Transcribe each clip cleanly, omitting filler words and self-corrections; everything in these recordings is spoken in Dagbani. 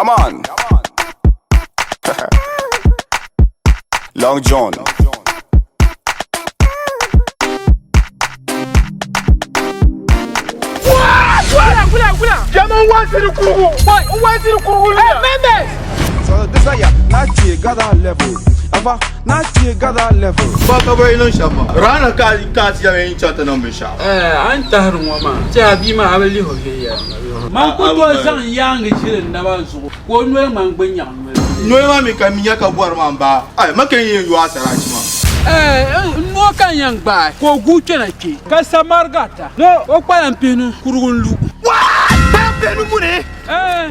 Yeah, man. Long John. So desire, na tie gather level. Ava, na tie gather level. Ba ka bai niŋ shɛm maa. Rana ka ka ti yɛm n-chaŋ ti niŋ binshɛɣu. A ni tahiri ŋɔ maa, ti a bia maa a bi lihi o viɛnyɛliŋga. Man ku tooi zaŋ n yaaŋa ʒili n naba zuɣu ka o noli ŋmani gbunyaɣ noli. Noli maa mi ka mi nya ka bɔri maa m-baa. Ai, ma kani yɛn yo a saraachi maa. N noo ka n yɛn gbaai ka o guui kpɛna kpe, ka samariga ata ni o kpalan pihinu kurugu n-lu. Kpalan pihinu muni?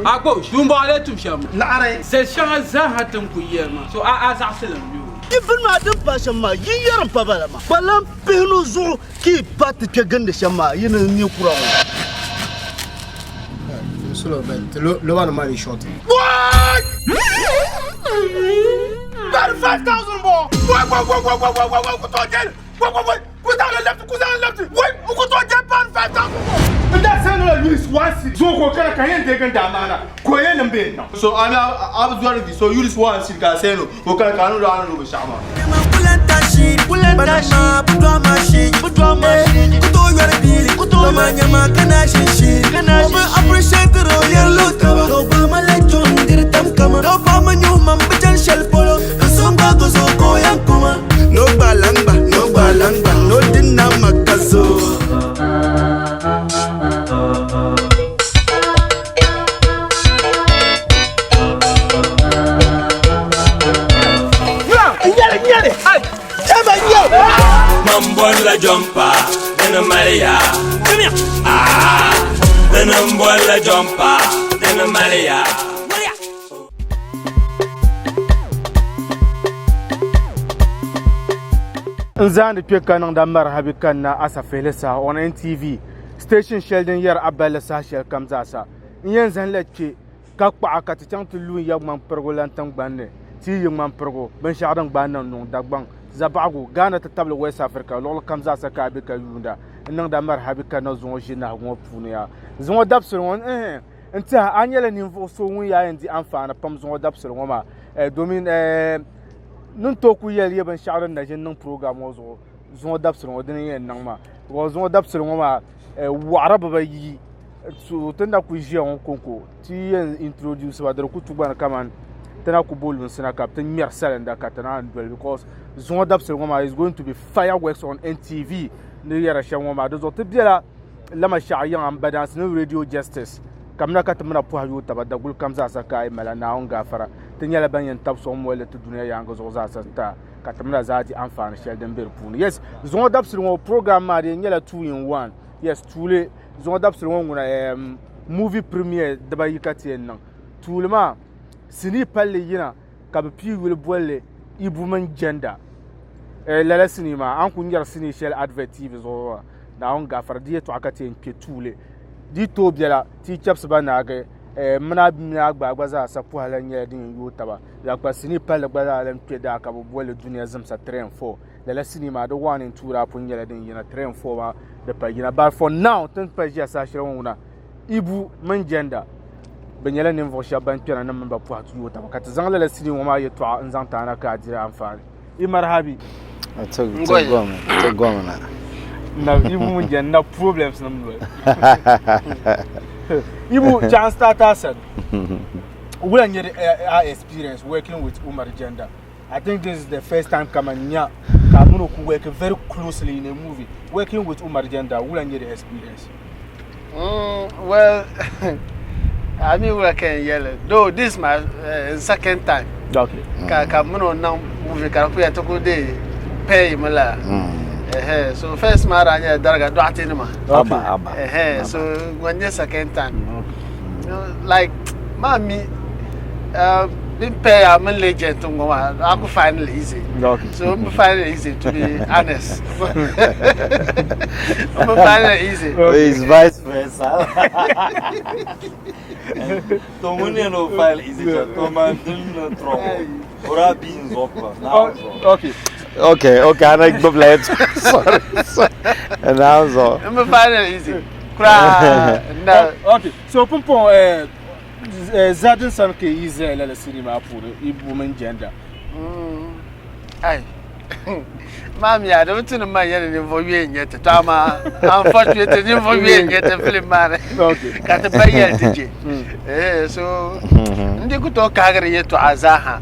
Akpo, dumbɔŋɔ lee tum shɛm. Laɣiri. Zali shɛŋa zaaha ti ni kul yɛli maa, so a zaɣisi li m-mi o. Di bini maa din pahi shɛm maa, yi yɛri m-pa bala maa. Kpalan pihinu zuɣu ka yi pa ti kpe gindi shɛm maa, yi ni nya kura ŋɔ. What? 35,000 bɔ! Wai wai wai wai wai wai wai wai ku tooi jɛli! Wai wai wai ku zaŋ li lɛbisi ku zaŋ li lɛbisi wai n ku tooi jɛli paani 5,000 bɔ! N daa send la Yunis one cedi zuŋɔ ka o kana ka n yɛn deegi n daa maana ka o yɛn niŋ bee n niŋ. So a mi a bi zɔri vi so Yunis one cedi ka a send o ka o kana ka a niŋdi a ni niŋ binshɛɣu maa. Man bɔrila jɔmpa dini mali yaa Ah, dini n bɔrila jɔmpa dini mali yaa N zaandi kpe ka niŋda marihabi kanna Asafihili saha on NTV station shɛli din yɛri a balli saha shɛli kam zaasa. N yɛn zanila kpe ka kpaɣa ka ti chaŋ ti lu n ya ŋmanpirigu lan tiŋgbani ni ti yi yi ŋmanpirigu binshɛɣu din gbaai niŋ Nuŋ Dagbaŋ Zabaɣigu Ghana ti tabili West Africa luɣili kam zaasa ka a be ka yuunda n niŋda marihabi kanna zuŋɔ ʒinahigu ŋɔ puuni yaa. Zuŋɔ dabisili ŋɔ n N tiɛha a nyɛla ninvuɣu so ŋun yaa yɛn di anfaani pam zuŋɔ dabisili ŋɔ maa domin ni tooi ku yɛli ya binshaɣu din na ʒini niŋ program ŋɔ zuɣu zuŋɔ dabisili ŋɔ dini n yɛn niŋ maa because zuŋɔ dabisili ŋɔ maa waɣara bibayi so ti ni na kuli ʒiya ŋɔ konko ti yɛn introduce ba di ku tu gba ni kamani ti na ku bo lunsi na ka bi ti ŋmɛri salinda ka ti naan doli because zuŋɔ dabisili ŋɔ maa is going to be fireworks on NTV ni yɛra shɛm ŋɔ maa di zuɣu ti bela Lama shɛɣu yiŋa m-ba daansi ni Radio Justice kamina ka ti mina pɔha yooi taba daguli kam zaasa ka a yi mali a Naawuni gaafara. Ti nyɛla ban yɛn tabi sɔŋ moli ti dunia yaaŋa zuɣu zaasa ta ka ti mina zaa di anfaani shɛli din be di puuni. Yes, zuŋɔ dabisili ŋɔ program maa di yɛn nyɛla 2 in 1. Yes, tuuli zuŋɔ dabisili ŋɔ ŋuna movie premiere dibayi ka ti yɛn niŋ. Tuuli maa sinii palli yina ka bɛ pii yuli bolli Ibu mini Jenda. Lala sinii maa a ni kuli nyari sinii shɛli advert TV zuɣu maa Naawuni gaafara di yɛltɔɣa ka ti yɛn kpe tuuli di tooi biɛla ti yi chɛbisi ba naagi mini a mini a gba gba zaa sa pɔha lan nyɛla din yɛn yooi taba zaŋ kpa sinii palli gba zaa lan kpe daa ka bɛ boli li Dunia Zimsa 3 and 4 lala sinii maa di 1 and 2 daa pun nyɛla din yina 3 and 4 maa di pa yina but for now ti ni pa ʒiya saha shɛli ŋɔ ŋuna Ibu mini Jenda bɛ nyɛla ninvuɣ shɛba ban kpɛra ni mini ba pɔha ti yooi taba ka ti zaŋ lala sinii ŋɔ maa yɛltɔɣa n-zaŋ ti a na ka a diri anfaani. I marhabi. Ti gomna. Na Ibu mini Jenda na problems nim noli. Ibu chaŋ start a sani. Wula n-nyɛ di a experience working with Umar Jenda? I think this is the first time kaman nya ka a mini o ku work very closely in a movie. Working with Umar Jenda, wula n-nyɛ di experience? Well, I mean, wula ka n yɛli though this is my second time. Okay. Ka mini o niŋ movie ka di ku yɛn ti ku dee pay mi la. Ɛhɛ, so first maa daa nyɛla dariga dɔɣite nima. Okay. Aba, aba. Ɛhɛ, so ŋɔ n-nyɛ second time. Okay. Like, maa mi been pay a mini legend ŋɔ maa, I could find it easy. Okay. So I'm find it easy to be honest. I'm find it easy. Okay. It's vice versa. To ŋun yɛn o find easy to man din no trouble. Ora bin zɔpa. Okay. Okay, ana gbubila yɛt sorry, sorry. Now so. I'm find it easy. Kura na. Okay. So pumpon Zadin sani ka yi zaya lala sinii maa puuni Ibu mini Jenda. Ai maa mi a di bi tu ni man yɛli ninvuɣu yɔɛ n-nyɛ ti, to amaa unfortunately ninvuɣu yɔɛ n-nyɛ ti film maa ni ka ti ba yɛli ti je. Eh, so n di ku tooi kahigiri yɛtɔɣa zaa ha.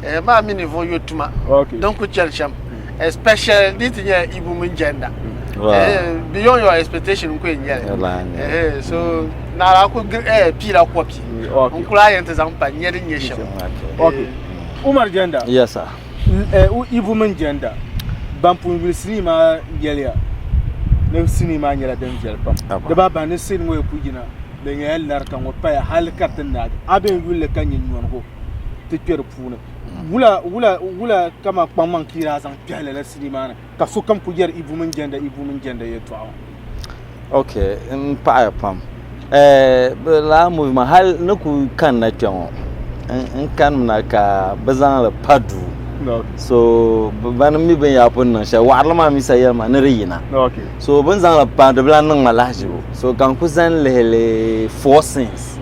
Eh, maa mi ninvuɣu yɔ tuma din ku chani shɛm, especially di ti nyɛla Ibu mini Jenda. Eh, beyond your expectation n ku yɛn nyɛli. Eh, so naɣila ku eh, piila copy n kuli a yɛn ti zaŋ pa n-nyɛ din nyɛ shɛm. Okay. Umar Jenda. Yes sir. Ibu mini Jenda ban pun yuli sinii maa yɛliya ni sinii maa nyɛla din viɛli pam. Di baa bahi ni sinii ŋɔ yi ku yina di nyɛla lari ka ŋɔ paya hali ka ti naagi. A bee n yuli li ka nyɛ nyɔnigu ti kpe di puuni. Wula wula wula kaman kpaŋmaŋ ka yi daa zaŋ kpɛhi lala sinii maa ni ka sokam ku yɛri Ibu mini Jenda Ibu mini Jenda yɛltɔɣa ŋɔ? Ok, n paɣiya pam. Eh, bɛ lala movie maa hali ni ku kanna kpe ŋɔ n kanimina ka bɛ zaŋ li pa duu. So bani mi bɛ ni yaa pun niŋ shɛli waɣirili maa mi sa yɛli ma ni di yina. So bɛ ni zaŋ li pa di bi lahi niŋ ma lahiʒibu. So ka n ku zani lihi li four scenes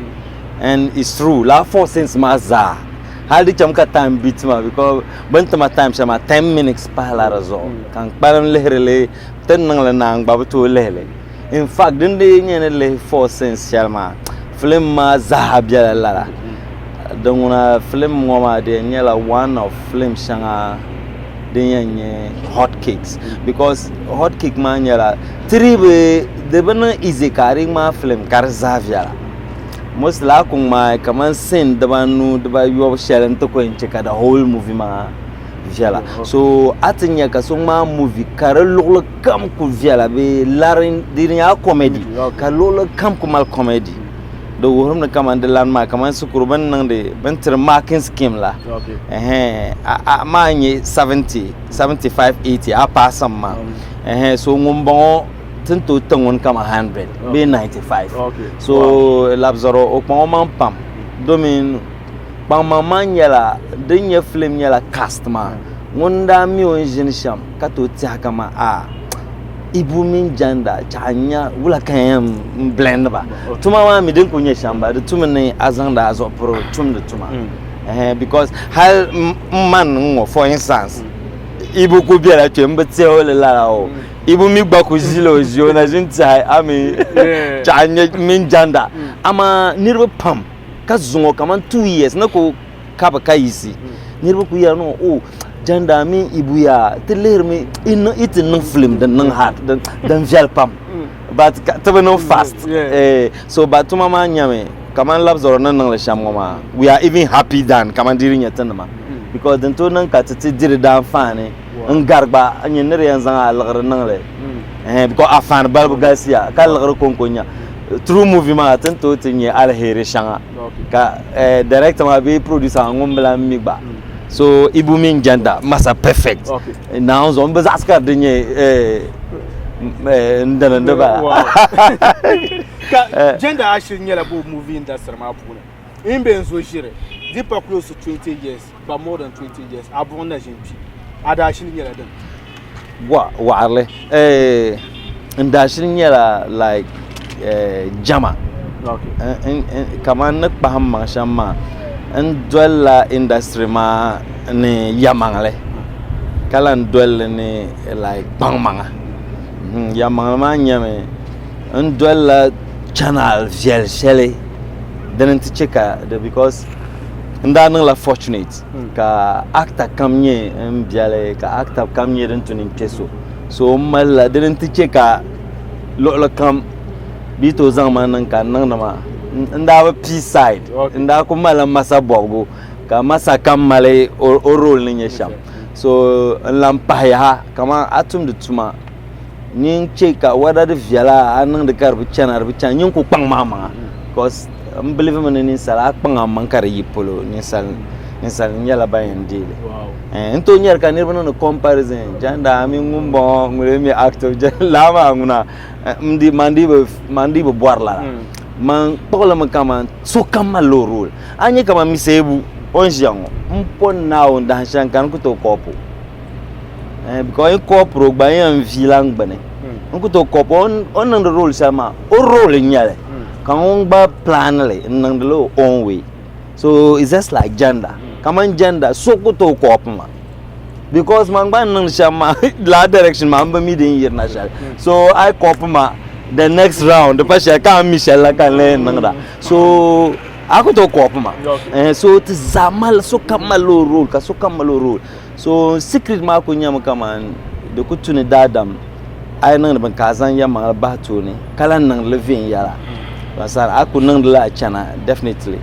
and it's true lala four scenes maa zaa hali di chami ka time bi tima because bɛ ni ti ma time shɛli maa 10 minutes pahila di zuɣu ka n kpalim lihiri li ti ni niŋli naai n gba bi tooi lihi li. In fact din dii nyɛ ni lihi four scenes shɛli maa film maa zaa bela lala. Din ŋuna film ŋɔ maa di yɛn nyɛla one of film shɛŋa din yɛn nyɛ hot cakes because hot cake maa nyɛla ti dii bi di bi niŋ easy ka a dii ŋmaai film ka di zaa viɛla. Mostly a ku ŋmaai kamani scene dibaanu dibayɔbu shɛli n-ti ku yɛn che ka the whole movie maa viɛla. So a ti nya ka so ŋmaai movie ka di luɣili kam ku viɛla bee lari di nyɛla comedy ka luɣili kam ku mali comedy. Di wuhirimi ni kamani di lani maa kamani shikuru bɛ ni niŋdi bɛ ni tiri marking scheme la ɛhɛn a maa nyɛ 70, 75, 80 a paasi mi maa ɛhɛn so ŋun bɔŋɔ ti ni tooi ti ŋuni kaman 100 bee 95 so labizɔri o kpaŋ o maŋ pam domin kpaŋmaŋ maa nyɛla din nyɛ film nyɛla cast maa ŋun daa mi o ni ʒini shɛm ka tooi tɛhi kaman a Ibu mini Janda chaɣ n-nya wula ka yɛn m-blend ba. Tuma maa mi din kuli nyɛ shɛm ba di tumi ni a zaŋdi a zuɣu piri tumdi tuma. Because hali m man ŋ-ŋɔ for instance Ibu kuli bela kpe m bi tɛhi o li lala o. Ibu mi gba kuli ʒila o ʒi o na ʒini tɛhi a mi chaɣ n-nya mini Janda. Amaa niriba pam ka zuŋɔ kaman 2 years ni ku kabi ka yiɣisi niriba ku yɛri ni o Janda mini Ibu yaa ti lihirimi i ti niŋ film din niŋ hard din viɛli pam but ti bi niŋ fast so ba tuma maa nyɛmi kaman labzɔri ni niŋli shɛm ŋɔ maa we are even happy than kaman di di nyɛ tinima because din tooi niŋ ka ti ti diri daanfaani n gari gba nyɛ ni di yɛn zaŋ a liɣiri niŋli because afaani balibu galisiya ka liɣiri konko nya through movie maa ti ni tooi ti nyɛ aliheri shɛŋa ka director maa bee producer maa ŋun bi lahi mi gba so Ibu mini Janda masa perfect Naawuni zuɣu n bi zaɣisi ka di nyɛ n dini n di bala ka Janda actually nyɛla bo movie industry maa puuni n be n zo ʒiri di pa close to 20 years but more than 20 years a buɣim na ʒin kpi a daashili nyɛla din Wa waɣarili eh, n daashili nyɛla like eh, jama kamani ni kpahim maŋ shɛm maa n dolila industry maa ni yɛmaŋli ka lahi dolli ni like kpaŋmaŋa yɛmaŋli maa nyɛmi n dolila channel viɛli shɛli dini n-ti che ka di because n daa niŋla fortunate ka actor kam nyɛ n biɛli ka actor kam nyɛ din tu ni n kpɛ so so n malila dini n-ti che ka luɣili kam bɛ yi tooi zaŋ ma niŋ ka n niŋdi maa n daa bi pii side n daa ku malila masa bɔbigu ka masa kam mali o role ni nyɛ shɛm so n lahi pahi yaha kamani a tumdi tuma nyin che ka whether di viɛla a niŋdi ka di bi chana di bi chana nyin ku kpaŋ maa maŋa because n believe mi ni ninsal a kpaŋ a maŋ ka di yi polo ninsal ninsal nyɛla ban yɛn deeli n tooi nyɛri ka niriba niŋdi comparison janda mini ŋun bɔŋɔ ŋun lee mi active lala maa ŋuna man dii bi bɔri lala man kpuɣilimi kaman sokam malila o role a ni nyɛ kaman Miseebu o ni ʒiya ŋɔ m po Naawuni dahin shɛli n kani ku tooi kɔpu because n kɔpiri o gba n yɛn viila n gbuni n ku tooi kɔpi o ni niŋdi role shɛli maa o role n nyɛli. Ka ŋun gba plan li n niŋdi li o own way. So it's just like gender. Kaman gender so ku tooi copy ma. Because man gba ni niŋdi shɛm maa lala direction maa n bi mi din yirina shɛli. So a yi copy ma the next round di pa shɛli ka a ni mi shɛli la ka n lee niŋda. So a ku tooi copy ma. Eh, so ti zaa mali sokam malila o role ka sokam mali o role. So secret maa ku nyɛmi kaman di ku tu ni daadam a yi niŋdi bini ka a zaŋ yɛlimaŋli bahi tooni ka lahi niŋdi li viɛnyɛla. A ku niŋdi li a chana definitely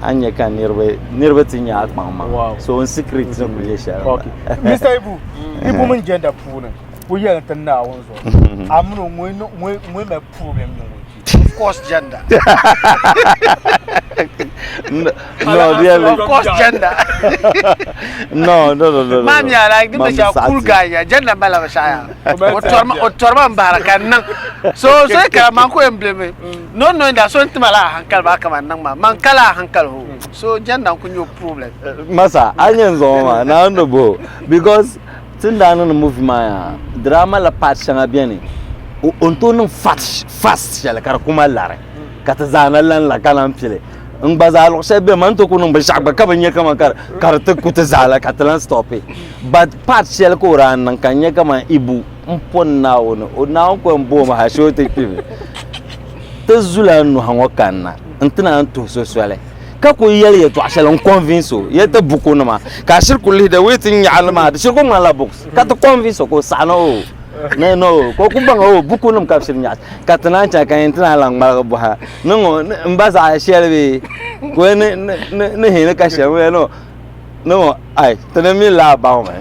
a ni nya ka niriba ti nya a kpaŋ maŋa. So n secret ni ku nyɛ shɛli m-bala. Mister Ibu, Ibu mini gender puuni ku yɛli ti Naawuni zuɣu a mini o ŋun mali problem nyɛ ŋun kpi. Of course gender. No, no, really. Of course gender. No, no, no, no. Maa mi a like di mi shɛli cool guy ya gender bala bi shɛɣu ya. O tɔrima o tɔrima n bahiri ka niŋ. So so kara man ko yɛn blame. No no da so n tima la hankali ba kama niŋ ma. Man kala hankali ho. So gender n ku nyɛ problem. Masa, a nyɛ n zuɣu maa, na n ni bo because tin daa niŋdi movie maa yaa drama la part shɛŋa beni o ni tooi niŋ fast fast shɛli ka di ku mali lari ka ti zaa na lan la ka lan pili n gba zaa luɣu shɛli beni man tooi ku niŋ binshaɣu gba ka bi nya kaman ka di ti ku ti zaa la ka ti lan stopi but part shɛli ka o daa niŋ ka n nya kaman Ibu n poni Naawuni o Naawuni ko n booi ma hali o ti kpimi ti zula n nuhi ŋɔ kanna n ti naan tuhi so soli ka ku yɛli yɛltɔɣa shɛli n convince o yɛli ti bukunima ka a shiri ku lihi the way ti nyaɣi li maa di shiri ku ŋmanila books ka ti convince o ka o saɣi ni o ni no ka o ku baŋ o bukunim ka bi shiri nyaɣi ka ti naan chaŋ ka yɛn ti naan lahi ŋmaligi bɔha ni ŋɔ n ba zaɣa shɛli bee ka o ni ni ni hini ka shɛli ŋɔ no ni ŋɔ ai ti ni mi laa baŋ mi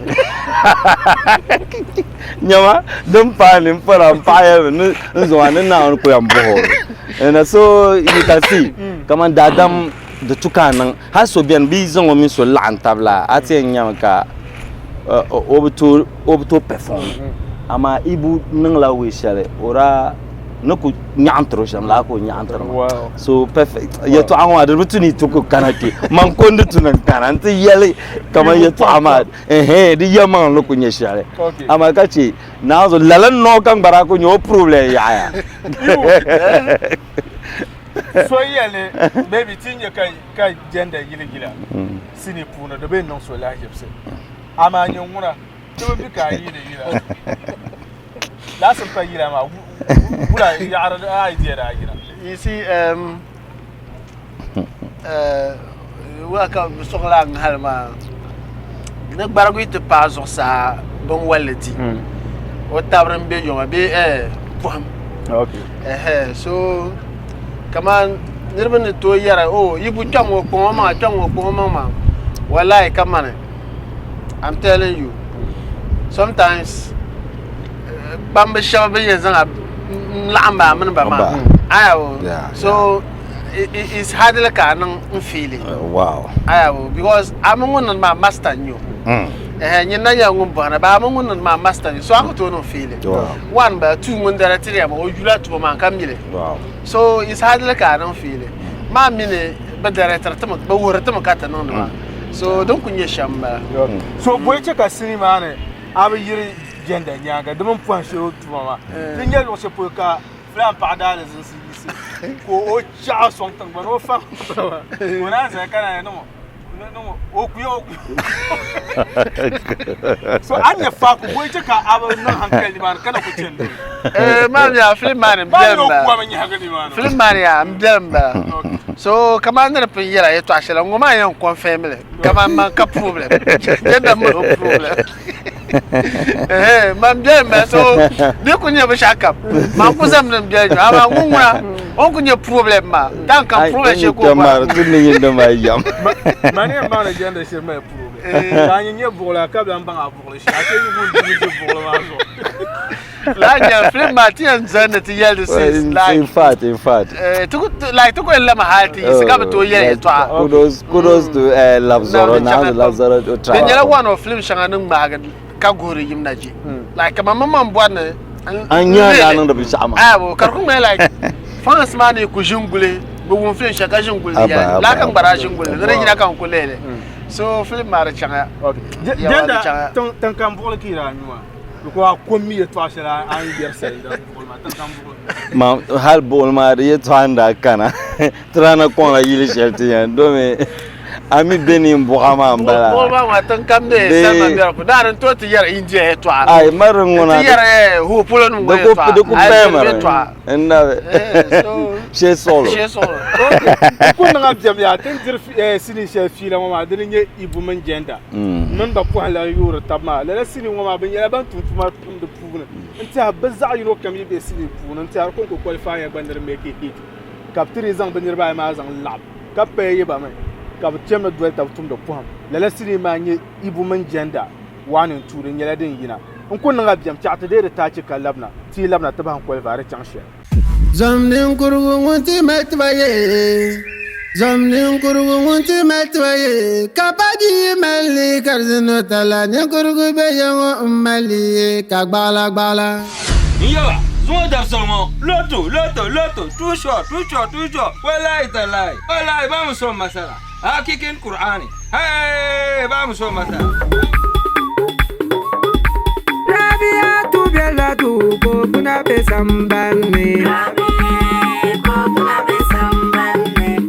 nyama din paai ni n pɔra n paɣa yɛli mi ni n zaŋ ni Naawuni ku yɛn bɔhi o and so you can see kaman daadam di tu ka a niŋ hali so bɛni bɛ yi zaŋ o mini so laɣim tabi la a ti yɛn nyami ka o bi tooi o bi tooi perform amaa Ibu niŋla way shɛli o daa ni ku nyaɣintiri o shɛm laa ka o nyaɣintiri ma so perfect yɛltɔɣa ŋɔ maa di bi tu ni yi ti ku kana kpɛ man ko n di tu ni n kana n ti yɛli kaman yɛltɔɣa maa ɛhɛn di yɛlimaŋli ni ku nyɛ shɛli amaa ka chɛ naanzu lala noo ka n gba daa ku nyɛ o problem yaɣaya so yɛli maybe ti nyɛ ka ka gender yili yila sinii puuni di bee niŋ so lahiʒibisi amaa nyɛ ŋuna ti bi bi ka a yiini yila laasim pa yila maa wula yaɣari idea daa yina. You see, wula ka bi sɔŋla ŋahali maa ni gbarigu yi ti paai zuɣusaa binwalli di o tabiri n bɛ yoma bee pɔhim so kaman niriba ni tooi yɛra o yi bu kpɛŋ ŋɔ kpaŋ o maŋa kpɛŋ ŋɔ kpaŋ o maŋ maa wallahi ka mani I'm telling you sometimes kpambi shɛba bɛ yɛn zaŋ a laɣim ba a mini ba maa ayawo so it's hardly ka a niŋ n feeli wow ayawo because a mi ŋun niŋ maa master n nyɛ o nyin na nyɛla ŋun bɔhiri ba a mi ŋun niŋ maa master n nyɛ so a ku tooi niŋ feeli one ba two ŋun dara tiri ya maa o yula tuma maa ka mili so it's hardly ka a niŋ feeli maa mini bi director timi bi wuhiri timi ka ti niŋdi maa so din ku nyɛ shɛm n bala so bɔyi chɛ ka sinii maa ni a bi yiri jɛnda nyaaŋa di mini pɔhim shɛli tuma maa ti nyɛ luɣ shɛli polo ka filan paɣa daa di zinsi yiɣisi ka o chaɣi sɔŋ tiŋgbani o faŋ ka o naan zaya ka naan niŋ o kuya o kuya so a ni nyɛ faaku bɔyi chɛ ka a bi niŋ hankali nimaani ka na ku chani maa mi a film maa ni n biɛli n bala film maa ni yaa n biɛli n bala so kamani ni di pun yɛla yɛltɔɣa shɛli ŋɔ maa yɛn confirm li kamani man ka problem gender mali problem man biɛli n bala so di ku nyɛ binshaɣu kam man ku zami ni n biɛli nyo amaa ŋun ŋuna o ni ku nyɛ problem maa time kam problem shee ka o bɔra ti ni yin di maa yam mani yɛn baŋ ni gender shiri mali problem ka a nyɛ buɣili a ka bi lahi baŋ a buɣili shee a chɛ yi ŋun dimi ʒi buɣili maa zuɣu Laa nyɛla film maa ti yɛn zani ni ti yɛli di scenes like in fact in fact ti ku like ti ku yɛn lami hali ti yiɣisi ka bi tooi yɛli yɛltɔɣa kudos kudos to Labzoro na Labzoro to try di nyɛla one of film shɛŋa ni ŋmaagi ka guhiri yim na je like kaman man man bɔri ni an nya ni a niŋdi binshɛɣu maa awo ka di ku ŋmani like fans maa ni ku ʒini guli bi wum film shɛli ka ʒini guli di yɛli laa ka n gba daa ʒini guli ni di yina ka n ku lihili so film maa di chaŋya Jenda tiŋ kam buɣili ka yi daa nyu maa. Because a kom mi yɛltɔɣa shɛli a ni yɛri salinda buɣili maa. Ma hali buɣuli maa di yɛltɔɣa n daa kana ti daa na kɔŋla yili shɛli ti yɛn domi a mi bɛ ni buɣa maa n bala. Buɣuli maa ŋɔ tiŋ kam bɛ salima biɛri ku daa din tooi ti yɛri India yɛltɔɣa. Ai mari ŋuna ti yɛri hu polo nim ŋɔ yɛltɔɣa. Di ku paya mari n nabi shee suɣulo. Shee suɣulo. Ku niŋa biɛm yaa ti ni diri sinii shɛli fiila ŋɔ maa dini n-nyɛ Ibu mini Jenda mini ba pɔhim la yoori taba maa. Lala sinii ŋɔ maa bɛ nyɛla ban tum tuma pam di puuni. N tɛha bɛ zaɣ yino kam yi be sinii puuni n tɛha di kɔŋko qualify ya gba ni di make hit ka bɛ ti dii zaŋ bɛ niriba ayi maa zaŋ laɣim ka paya yi ba mi ka bɛ chani doli taba tumdi pɔhim. Lala sinii maa n-nyɛ Ibu mini Jenda 1 and 2 di nyɛla din yina. N ku niŋ a biɛm chaɣ ti deei di taachi ka labina ti yi labina ti bahi n qualify di chaŋ shɛli. Zom ninkurugu ŋun ti mali tiba ye, zom ninkurugu ŋun ti mali tiba ye, ka pa bia mali li ka di zino tala, ninkurugu be ya ŋɔ m mali li ye ka gbaɣila gbaɣila. N yaba, zuŋɔ dabisili ŋɔ, loto, loto, loto, too short, too short, too short, wallahi tallahi, wallahi ba mi so masala, hakikin Qur'ani, hey, ba mi so masala. Rabiatu bela tu ko kuna be sambani. Rabi ko kuna be sambani.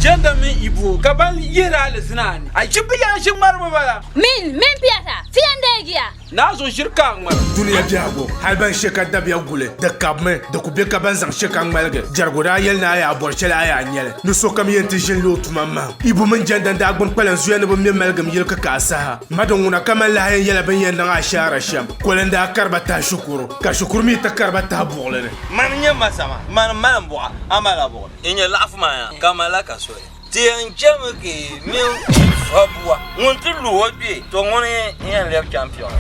Jenda mini Ibu ka ban yihiri alizina ni. A ʒi bɛ yɛn ʒi ŋmaribu bala. Min min piɛsa, ti yɛn deegiya. Naa zo ʒiri ka a ŋmara. Dunia biɛhigu, hali ban she ka dabiya guli, di kabimi, di ku be ka ban zaŋ she ka ŋmaligi. Jɛrigu daa yɛli ni a yaa bɔri shɛli a yaa nyɛli, ni sokam yɛn ti ʒini li o tuma mahim. Ibu mini Jɛnda n-daa gbuni kpalan zuya ni bɛ me maligim yili kikaa saha. Madin ŋuna kaman lahi yɛn yɛla bɛ ni yɛn niŋ ashaara shɛm. Koli n-daa kari ba tahi shikuru, ka shikuru mi ti kari ba tahi buɣili ni. Mani n-nyɛ masama, mani m-mali m buɣa, a malila buɣili. N nyɛ laɣifu maa ya, ka malila ka soli. Ti yɛn chɛmi ka mini fa bua ŋun ti lu o kpee, to ŋuni n-yɛn lɛbi champion.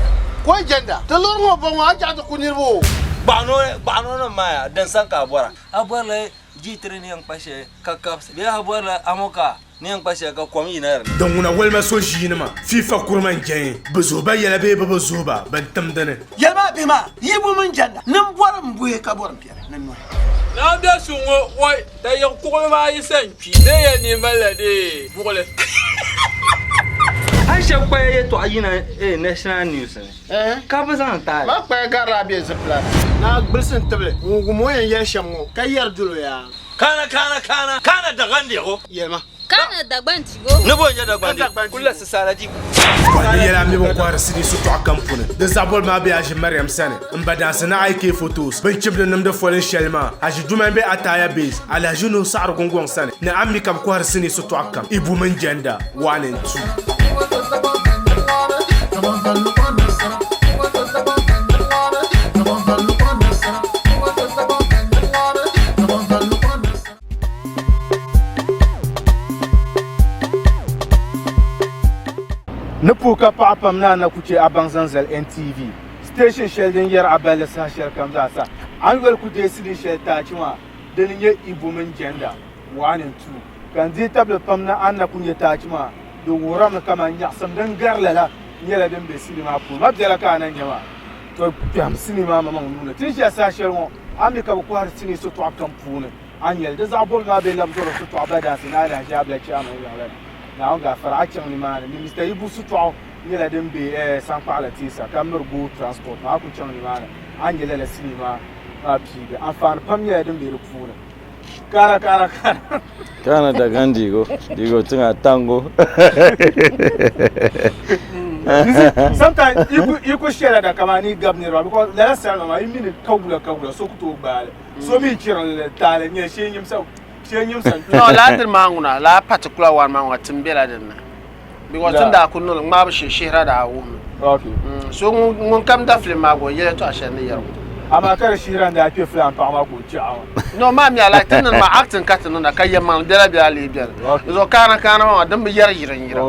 Ko jɛnda, ti lɔri ŋɔ bɔŋɔ a chaɣ ti ku niriba o. Gbaɣino nim maa ya, din sani ka a bɔra. A bɔrila G3 ni yɛn kpa shɛli ka kabisi bee a bɔrila amoka ni yɛn kpa shɛli ka kom yina di ni. Din ŋuna wolima so ʒiinima, FIFA kurima n-jɛn bɛ zuhi ba yɛla bee bɛ bi zuhi ba bɛn timdi ni. Yɛli maa bihi maa, yi bu mini jɛnda ni m bɔri m buhi ka bɔri m piɛri ni nɔhi. Naa bɛ su ŋɔ wai tayiɣi kuɣili maa yi sa n-kpi dee ya ni malila dee buɣili. A ni shɛba kpaya yɛtɔɣa yina national news ni ka bɛ zaŋ taali. Maa kpaya garila a be zipila ni. Naa gbilisi n tibili ŋun wum o yɛn yɛli shɛm ŋɔ ka yɛri dol o yaa. Kana kana kana kana dagandigo. Yɛlima. Kana Dagbandigo. Ni bo n-nyɛ Dagbandigo? Kul la sisaala dibu. Kɔhi ni yɛla a mi bin kɔhiri sinii sitɔɣu kam puuni. Di zaɣ bɔli maa be Aʒi Mariam sani m-ba dansi ni IK Photos bɛ ni chibdi nimdi folin shɛli maa. Aʒi Jumai m-be Ataya Base, Alahaji Nuhu Saɣiri Gungɔŋ sani ni a mi ka bɛ kɔhiri sinii sitɔɣu kam. Ibu mini Jɛnda 1 and 2. Ni puhi ka paɣa pam ni a na ku chɛ a baŋ zaŋ zali NTV station shɛli din yɛri a balli saha shɛli kam zaa sa. A ni yoli ku deei sinii shɛli taachi maa dini n-nyɛ Ibu mini Jɛnda 1 and 2 ka n dihi tabili pam ni a ni na ku nya taachi maa di wuhirimi kaman nyaɣisim din gari lala nyɛla din be sinii maa puuni. Ma biɛla ka a na nya maa to kpɛhim sinii maa maŋmaŋ nuu ni. Ti ni ʒiya saha shɛli ŋɔ a mi ka bɛ kɔhiri sinii sitɔɣu kam puuni. A nyɛli di zaɣ bɔbili maa bee labi zɔri sitɔɣu badaansi ni alahiʒi abila chairman yaɣili ni Naawuni gaafara a chaŋ nimaani ni Mister Ibu sitɔɣu nyɛla din be Saŋkpaɣila teesa ka miri Go Transport maa a ku chaŋ nimaani a ni nyɛ lala sinii maa piigi anfaani pam nyɛla din be di puuni kara kara kara. Kana dagan digo digo tiŋa tango. You see, sometimes you could share that kamani gab niriba because lala salima maa yi mi ni ka wula ka wula so ku tooi gbaali. So mi chirili taali nyɛ shee nyimsa shee nyimsa. No, laa dini maa ŋuna, laa particular one maa ŋuna tim bela din ni. Because tin daa ku niŋli ŋmaabu shee shihira daa wuhimi. Okay. So ŋun kam da film maa gba o yɛli yɛltɔɣa shɛli ni yɛri ŋɔ. Amaa ka di shihira n-daa kpe filan paɣa maa ka o chaɣi maa. No, maa mi a like ti niŋ maa acting ka ti niŋda ka yɛlimaŋli bela bela lee beni. Zuɣu kaana kaana maa din bi yɛri yiri n-yira.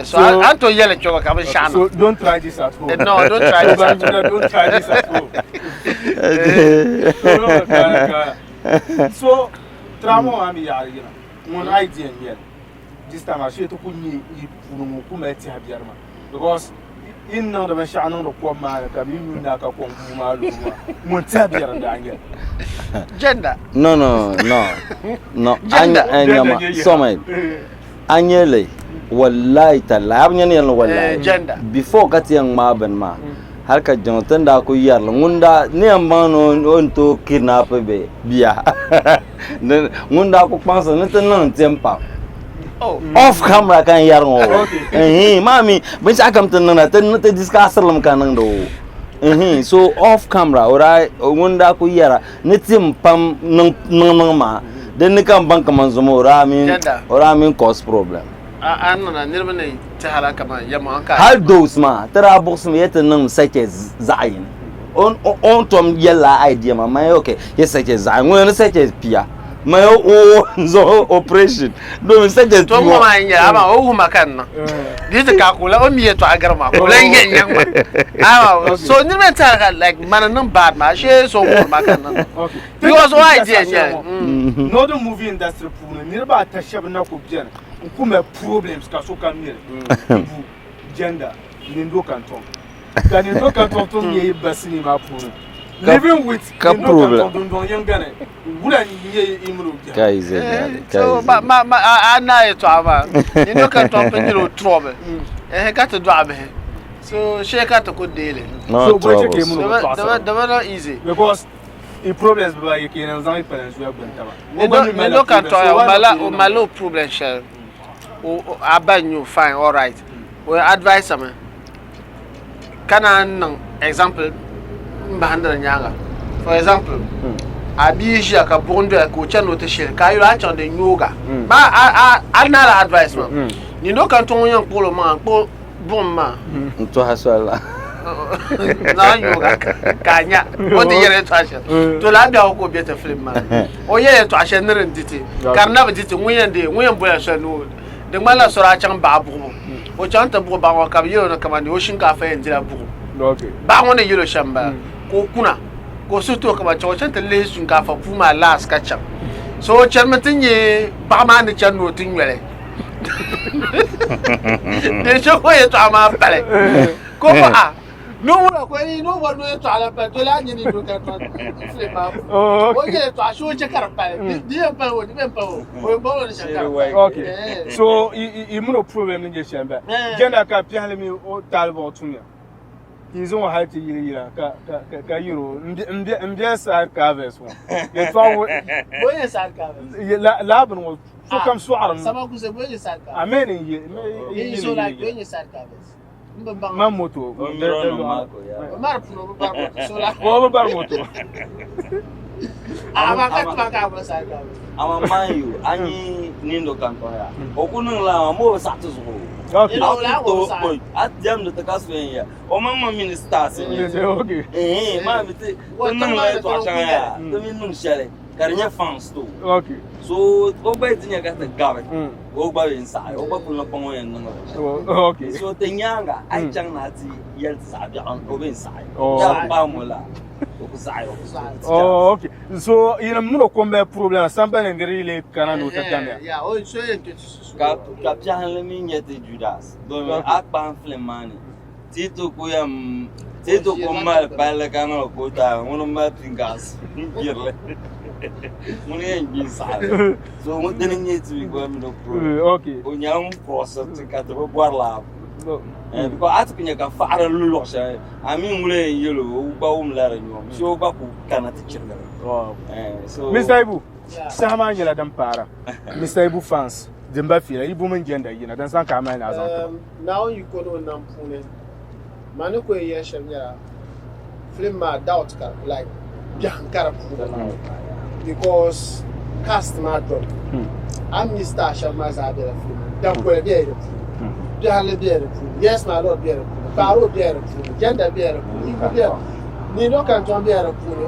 So a ni tooi yɛli kpɛma ka binshɛɣu niŋ. So don't try this at home. No, don't try this at home. Don't try this at home. So drama maa mi yaɣari yina ŋun idea n nyɛli this time ashee ti ku nyɛ yi puuni ŋun ku mali tɛha biɛri maa because yi ni niŋdi binshaɣu niŋdi kom maa ni ka bɛ yi yuunda ka kom buu maa luhi maa ŋun tɛha biɛri n daa nyɛli. Gender. No no no no. Gender. Anya sɔmɛ a nyɛli wallahi tallahi a bi nyɛ ni yɛli ni wallahi. Gender. Before ka ti yɛn ŋmaai bini maa. Hali ka jiŋ ti ni daa ku yɛri li ŋun daa ni yɛn baŋ ni o ni tooi kidnapi bɛ bia ŋun daa ku kpaŋsi ni ti niŋ n-tiɛm pam. Off camera ka n yɛri ŋɔ o. Ɛhii maa mi binshɛɣu kam ti niŋda ti ti discussiri li mi ka niŋdi o. Ɛhii so off camera o daa ŋun daa ku yɛra ni tim pam niŋ niŋ maa din ni ka n baŋ kaman zuŋɔ o daa mi o daa mi cause problem. A niŋda niriba ni tɛhira kaman yɛlimaŋli ka a Hal dose maa ti daa buɣisimi ya ti niŋ sachets zaɣ yini. O ni tom yɛlila a idea maa, man ya ok, ya sachets zaɣ yini. Ŋuna ni sachets pia, man ya o zaŋ operation domin sachets To pia ŋɔ maa n-nyɛ amaa o wuhi ma ka n niŋ. Di yi ti ka ka o mi yɛtɔɣa gari ma ka o lan yɛn nyaŋ ma. Amaa so niriba ni tɛhira ka like mani n-niŋ bad maa shee so wuhiri ma ka n niŋ. Because o idea n-nyɛ li. Northern movie industry puuni niriba ata shɛba na kuli beni n ku mali problems ka sokam mi li bu gender Nindo Kanton ka Nindo Kanton tom nyɛ yi ba sinii maa puuni living with ka Nindo problem. Kanton dundɔŋ yiŋga ni wula n-nyɛ yi mini o biɛhigu. Ka yi zɛ nyɛli, ka yi So zɛ ma ma ma a a na yɛtɔɣa maa Nindo Kanton pun nyɛla o trouble ɛhɛ ka ti dɔɣi bihi so shee ka ti ku deei li. No So bɔ chɛ ka yi troubles. mini o bi tɔɣisira. Di bi niŋ easy. Because i problems bibayi ka yi niŋ zaŋ yi kpalan zuya gbuni taba. O gba mi Nindo malila Nindo problems, Kanton so o why not malila ka yi o niŋ malila o problem shɛli o a ba n-nyɛ o fine alright o advice mi ka naan niŋ example n bahindi di nyaaŋa for example a bia ʒiya ka buɣim doya ka o chani ni o ti shili ka a yuli a ni chaŋ di nyooga ba a a naala advice maa Nindo Kanton ŋun yɛn kpuɣila o maŋa n kpuɣi buɣim maa N tɔha soli la. Zaŋ yoga ka a nya o ti yɛri yɛltɔɣa shɛli to laa biɛhigu ka o bɛ ti filim maa ni o yɛ yɛltɔɣa shɛli ni din di ti ka di na bi di ti ŋun yɛn deei ŋun yɛn bola soli ni o di ŋmanila sɔri a chaŋ baɣa buɣibu o chaŋ ti buɣi baɣa ŋɔ ka bi yɛl o ni kamani o shinkaafa yɛn dila buɣim baɣa ŋɔ ni yɛl o shɛm m-bala ka o kuna ka o suhu ti o kamani chaŋ o chaŋ ti lihi shinkaafa puu maa laas ka chaŋ so o chanimi ti nya baɣa maa ni chani ni o ti nyoli Di chɛ ka o yɛtɔɣa maa pali ka o bɔhi a ni o wula ka o yi ni o bɔri ni o yɛtɔɣa la pali doli a nyɛ ni do ka filim maa puuni o yɛ yɛtɔɣa shee o chɛ ka di pali di yɛn pali o di yɛn pali o o yɛn bɔri o ni shɛm ka di pali. Okay so i mini o problem ni nyɛ shɛm bala jɛnda ka piɛhili mi o taali bɔɣu tumya. Ka yi zaŋ o hal ti yili yila ka yɛr o, M bela side carvers ŋɔ. Yɛtɔɣa ŋɔ, lala bini ŋɔ sokam sɔɣirimi. Amen n-ye yili yila. Man moto. O bi bari moto. Ama man yu, a yi nindo kantɔya, o ku niŋla ama mo bi saɣi ti zuɣu. Okay. A ku tooi a diɛmdi ti ka so yɛn ya. O maŋmaŋ mini stars n-nyɛ ti. Okay. Ehe, maa mi ti ti niŋla yɛltɔɣa shɛŋa yaa, ti mi niŋ shɛli ka di nyɛ fans to. Okay. So o gba yi ti nya ka ti gabi, o gba bi saɣi, o gba kuli ni kpaŋ o yɛn niŋ li shɛm. Okay. So ti nyaaŋa, a yi chaŋ ni a ti yɛli ti zaɣ biɛɣu, o bi saɣi. Yaa bi paai mo la. Oh, okay. So, yinim mini o kom bɛ problem sambani niri yi lee kana ni o ti damya. Ka ka piɛhili mi nyɛ ti Judas domin a kpahim filim maa ni ti ti ku yɛn ti ti ku mali palli ka niŋ ka o taai ŋuni m-mali pingaasi n-gbiri li ŋuni yɛn gbi n-saɣi li so ŋun dini n-nyɛ ti mi gba mini o problem o nyɛla ŋun crossiri ti ka ti bi bɔri laabu because a ti ku nya ka faɣiri lu luɣ shɛli A mi ŋuni yɛn yɛl o, o gba wumla di nyom, shee o gba ku kana ti chirigiri. So Mr. Ibu, saha maa nyɛla din paara. Mr. Ibu fans, din ba fiila, Ibu mini Jenda yina, din zaŋ ka a mali ni a zaŋ ti ba. Naawuni yiko ni o nam puuni, ma ni ku yɛn yɛli shɛm nyɛla, film maa doubt ka like biɛhiŋ ka di puuni because cast maa doli a ni mi star shɛba maa zaa bela film maa ni, Dankoli bela di puuni. Biɛhili bela di puuni, Yes My Lord bela di puuni, Paro bela di puuni, Gender bela di puuni, Ibu bela Nino Kanton bela di puuni,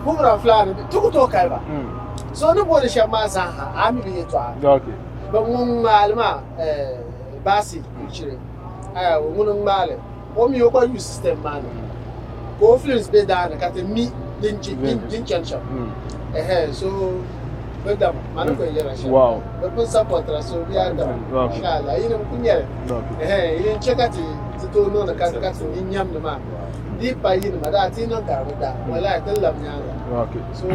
Kubra Fulani ti ku tooi kali ba. So ni booni shɛba maa zaaha a mi bɛ yɛltɔɣa. Bɛ ŋun ŋmaali maa Bassey Kuchiri ŋuni n-ŋmaali o mi o gba use system maa ni ka o films be daa ni ka ti mi din chani shɛm. So bɛ dama ma ni kuli yɛla shɛm bɛ pun supportira so bɛ yaa dama inshallah yi nim ku nyɛli yin chɛ ka ti ti tooi niŋdi ka ka ti yi nyamdi maa di yi pa yinima daa ti niŋ ka di bi da wallahi ti labi nyaanga so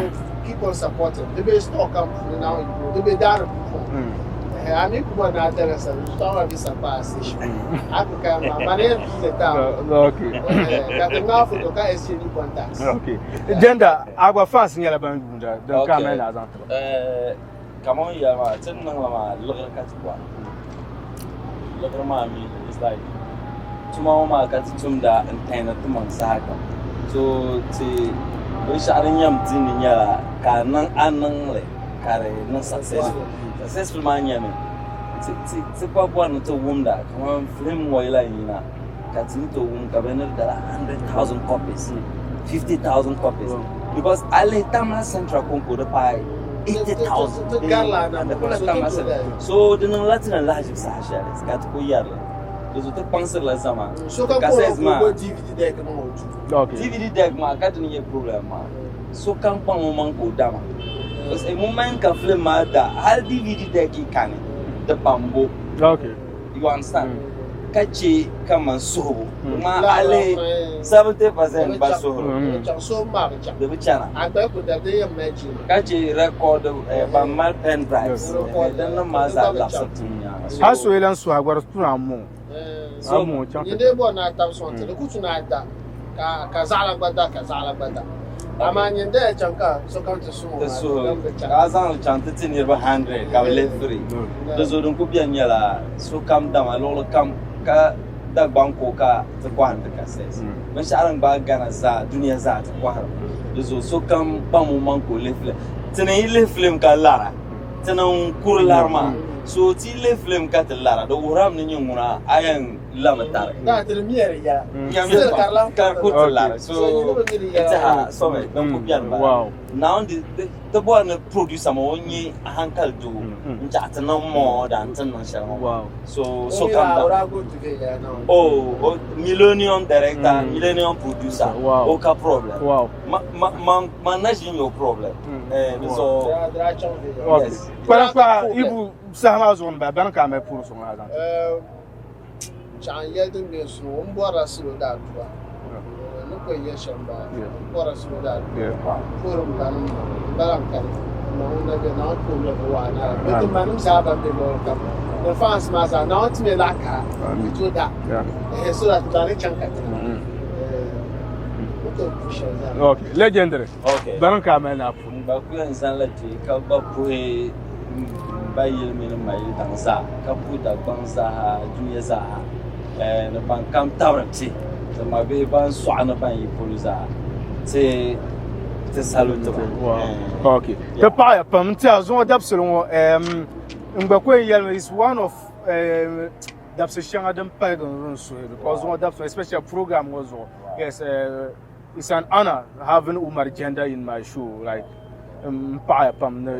keep on supporting di be store kam puuni Naawuni yiko di be daani puuni. A mi ku bɔri ni a dali sa zuɣu maa bi sa kpa a station. A ku kaya maa mani yɛn piili town. Okay. Ka ti ŋmaai foto ka exchange contacts. Okay. Jenda, a gba fans nyɛla ban yuunda din ka a mali ni a zaŋ ti ba. Kaman o ni yɛli maa, ti ni niŋ li maa liɣiri ka ti bɔra. Liɣiri maa mi is like tuma ŋɔ maa ka ti tumda n-tayindi ti maŋ saha kam. So ti binshɛɣu din yɛn di ni nyɛla ka a niŋ a niŋ li ka di niŋ successful. Successful maa nyɛmi ti ti ti gba bɔri ni ti wumda kaman film ŋɔ yi lahi yina ka ti ni tooi wum ka bɛ ni dala 100,000 copies, 50,000 copies because a lihi Tamale Central kɔŋko di paai 80,000. Di kuli Tamale Central. So di niŋla ti ni lahiʒibu saha shɛli ka ti ku yɛri li. Di zuɣu ti kpaŋsirila zama. Sokam ka o ŋɔ o DVD deck niŋ o duu. DVD deck maa ka di ni nyɛ problem maa. Sokam kpaŋ o maŋ ka o dama. Because a moment ka film maa da hali DVD deck yi kani di pambo. You understand? Ka che kaman suhibu. Maa a lihi 70% ba suhiri. Di bi chana. Ka che record ban mali pen drives. Din nim maa zaa labisi tim nyaaŋa. Hali so yi lan suhi a gba di tuna a moo. A moo chaŋ ti Yi dee bɔri ni a tabi sɔŋ ti, di ku tu ni a da ka zaɣila gba da ka zaɣila gba da. Amaa nyin daya chaŋ ka sokam ti suhi o Ti maa, suhi di bi ka a zaŋ li chaŋ ti ti niriba 100 ka bɛ lihi free. Di zuɣu din kuli beni nyɛla sokam dama luɣili kam ka Dagbaŋ ko ka ti kɔhiri ti kasɛs. Binshɛɣu din gbaai Ghana zaa, dunia zaa ti kɔhiri mi. Di zuɣu sokam kpaŋ o maŋ ka o lihi film. Ti ni yi lihi film ka lara, ti ni n-kuri lari maa. So ti yi lihi film ka ti lara, di wuhirami ni nyin ŋuna a yɛn lami tari. Daa ti di miyari yɛla. Still ka di lahi ka di ku ti lari. So n tiɛha sɔmi din ku beni bala. Naawuni di ti bɔri ni producer maa o nyɛ hankali doo n-chaɣ ti niŋ more than ti ni niŋ shɛli ŋɔ maa. So sokam da. Oh, oh, millennium director, millennium producer. O ka problem. Ma ma ma ma na ʒi n-nyɛ o problem. Eh, so yes. Kparakpara Ibu saha maa zuɣu n-bala, bani ka a mali puhiri suŋ a zaŋ ti? Chaɣ n yɛli din be n suhu n bɔrila salo daadua ni ku yɛn yɛli shɛm m-bala n bɔrila salo daadua puhiri m banim maa m bala n kani m ma ŋun na be Naawuni ti o nyɛvili waɣila bɛ ti manim zaa ban be luɣili kam ni fans maa zaa Naawuni ti mi laɣ kaha ni tooi da so that ba ni chaŋ katiŋa n tooi puhi shɛli zaa. Okay, legendary. Okay. Bani ka a mali ni a puhi? M ba ku yɛn zanila kpe ka gba puhi m ba yili mini m ma yili daŋ zaa, ka puhi Dagbaŋ zaaha, dunia zaaha, ni ban kam tabiri ti, ti mabihi ban sɔɣi ni ban yi polo zaa, ti ti saluti ba. Okay. Ti paɣiya pam n-ti a zuŋɔ dabisili ŋɔ, n gba ku yɛn yɛlimi is one of dabisi shɛŋa din paligi n suhi because zuŋɔ dabisili especially program ŋɔ zuɣu. Yes, It's an honor having Umar Jenda in my show. Like, m paɣaya pam ni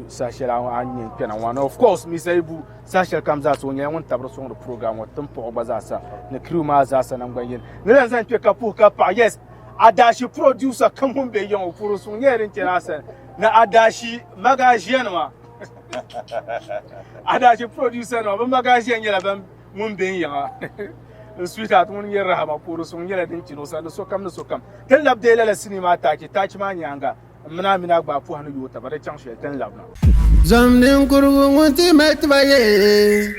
saha shɛli a ni nyɛ kpɛna ŋɔ. And of course, Mr. Ibu, saha shɛli kam zaa sa o nyɛla ŋun tabiri sɔŋdi program ŋɔ tin puɣi gba zaa sa ni crew maa zaa sa nangban yini. Ni lan zaŋ kpɛ ka puhi ka paɣa. Yes, Adashi producer kam ŋun be yiŋ o puhiri suŋ nyɛla din chani a sani ni Adashi magaʒianima. Adashi producer nima bɛ magaʒia nyɛla ban ŋun be n yiŋa n sweetheart ŋun nyɛ Rahama puhiri suŋ nyɛla din chani o sani ni sokam ni sokam. Ti ni labi deei lala sinii maa taachi, taachi maa nyaaŋa m mini a mini a gbaai pɔhi ni yooi taba di chaŋ shɛli ti ni labina. Zom ninkurugu ŋun ti mali tiba ye,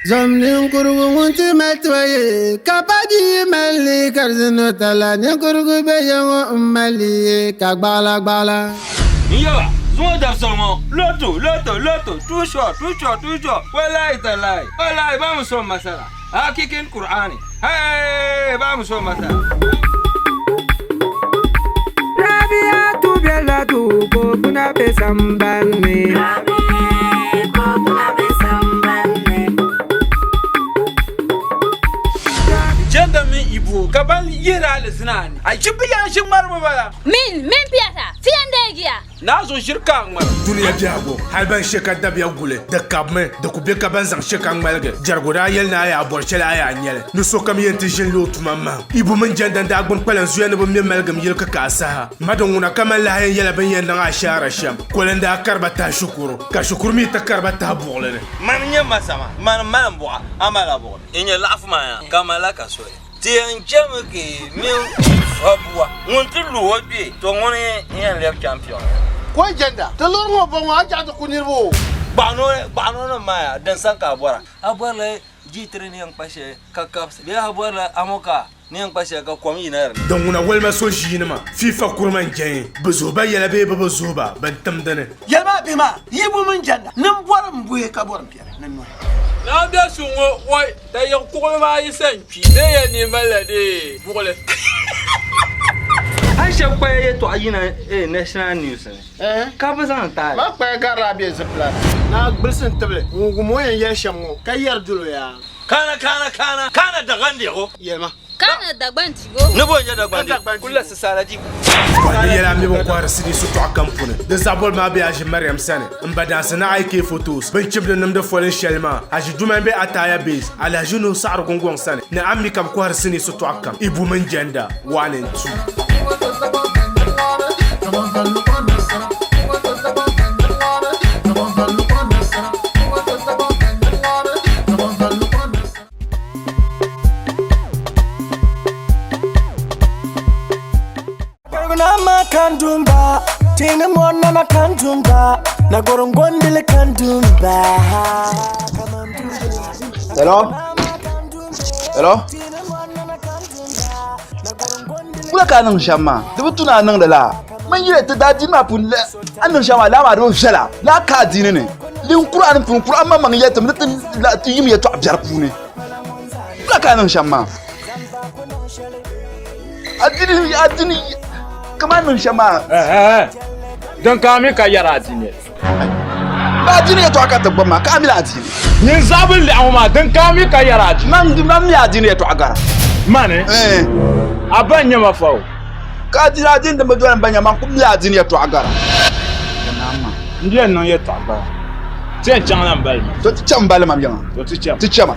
Zom ninkurugu ŋun ti mali tiba ye, Ka pa bia mali li ka di zino tala, Ninkurugu be ya ŋɔ m-mali li ye ka gbaɣila gbaɣila. N yaba, zuŋɔ dabisili ŋɔ, lotto, lotto, lotto, too short, too short, too short, wallahi tallahi, wallahi ba mi sɔŋ masala, hakikin Kur'ani, hey, ba mi sɔŋ masala. Rabiatu bela duu ka o puna be sambani ni. Rabi ka o puna be sambani ni. Jenda mini Ibu ka ban yihiri alizina ni. A ʒi binyɛra ʒi ŋmaribu bala. Min mini Piɛta, ti yɛn deegiya. Naa zo ʒiri ka a ŋmara. Dunia biɛhigu, hali ban she ka dabiya guli, di kabimi, di ku be ka ban zaŋ she ka ŋmaligi. Jɛrigu daa yɛli ni a yaa bɔri shɛli a yaa nyɛli, ni sokam yɛn ti ʒini li o tuma mahim. Ibu mini Jɛnda n-daa gbuni kpalan zuya ni bɛ me maligim yili kikaa saha. Madin ŋuna ka man lahi yɛn yɛla bɛ ni yɛn niŋ ashaara shɛm. Koli n-daa kari ba tahi shikuru, ka shikuru mi ti kari ba tahi buɣili ni. Mani n-nyɛ masama, mani m-mali m buɣa, a malila buɣili. N nyɛ laɣifu maa ya, ka malila ka soli. Ti yɛn chɛmi ka mini fa bua ŋun ti lu o kpee, to ŋuni n-yɛn lɛbi champion. Ko jɛnda, ti lɔri ŋɔ bɔŋɔ a chaɣ ti ku niriba o. Gbaɣino nim maa yaa, din sani ka a bɔra. A bɔrila G3 ni yɛn kpa shɛli ka kabisi bee a bɔrila amoka ni yɛn kpa shɛli ka kom yina di ni. Din ŋuna wolima so ʒiinima, FIFA kurima n-jɛn bɛ zuhi ba yɛla bee bɛ bi zuhi ba bɛn timdi ni. Yɛli maa bihi maa, yi bu mini jɛnda ni m bɔri m buhi ka bɔri m piɛri ni nɔhi. Naa bɛ su ŋɔ wai da yiɣi kuɣili maa yi sa n-kpi bee ya ni malila dee buɣili. Hali shɛba kpaya yɛtɔɣa yina national news ni ka bɛ zaŋ taali. Ma kpaya garila bɛ zipila ni. Naa gbilisi n tibili ŋun wum o yɛn yɛli shɛm ŋɔ ka yɛri dol o yaa. Kana kana kana kana Dagbandigu. Yɛlima. Kana Dagbandigu. Ni bo n-nyɛ Dagbandigu? Kulla sisaala di. Kɔhi ni yɛla a mi bin kɔhiri sinii sitɔɣu kam puuni. Di zaɣ bɔli maa be Aʒi Mariam sani m-ba dansi ni IK Photos bɛ ni chibdi nimdi folin shɛli maa. Aʒi Jumai be Ataya Base, Alhaji Nuhu Saɣiri Gungɔŋ sani ni a mi ka bɛ kɔhiri sinii sitɔɣu kam. Ibu mini Jɛnda 1 and 2. Nama kandumba, tini mwana kandumba, na gorongondile kandumba. Hello? Hello? Kula ka a niŋ shɛm maa, di bi tu ni a niŋdi laa. Mini yili ti daa diini maa puuni la, a ni niŋ shɛm maa laa maa di bi viɛla. Laa ka a diini ni. Linkura a ni pun kuri amaŋmaŋ yɛli ti mi ni ti yim yɛtɔɣa biɛri puuni. Kula ka a niŋ shɛm maa. A diini, a diini, kamani niŋ shɛm maa. Din ka a mi ka yɛri a diini. Ba a diini yɛtɔɣa ka ti gbubi maa, ka a mi la a diini. Nyin zaɣ bi lɛɣu maa, din ka a mi ka yɛri a diini. Man, man mi a diini yɛtɔɣa gara. Mani? A ba n-nyɛ ma fa o. Ka a diini, a diini din bi doli m ba nya, man ku mi a diini yɛtɔɣa gara. N di yɛn niŋ yɛtɔɣa gara. Ti yɛn chaŋla m bali maa. To ti cham bali mam yiŋa. To ti cham. Ti chama.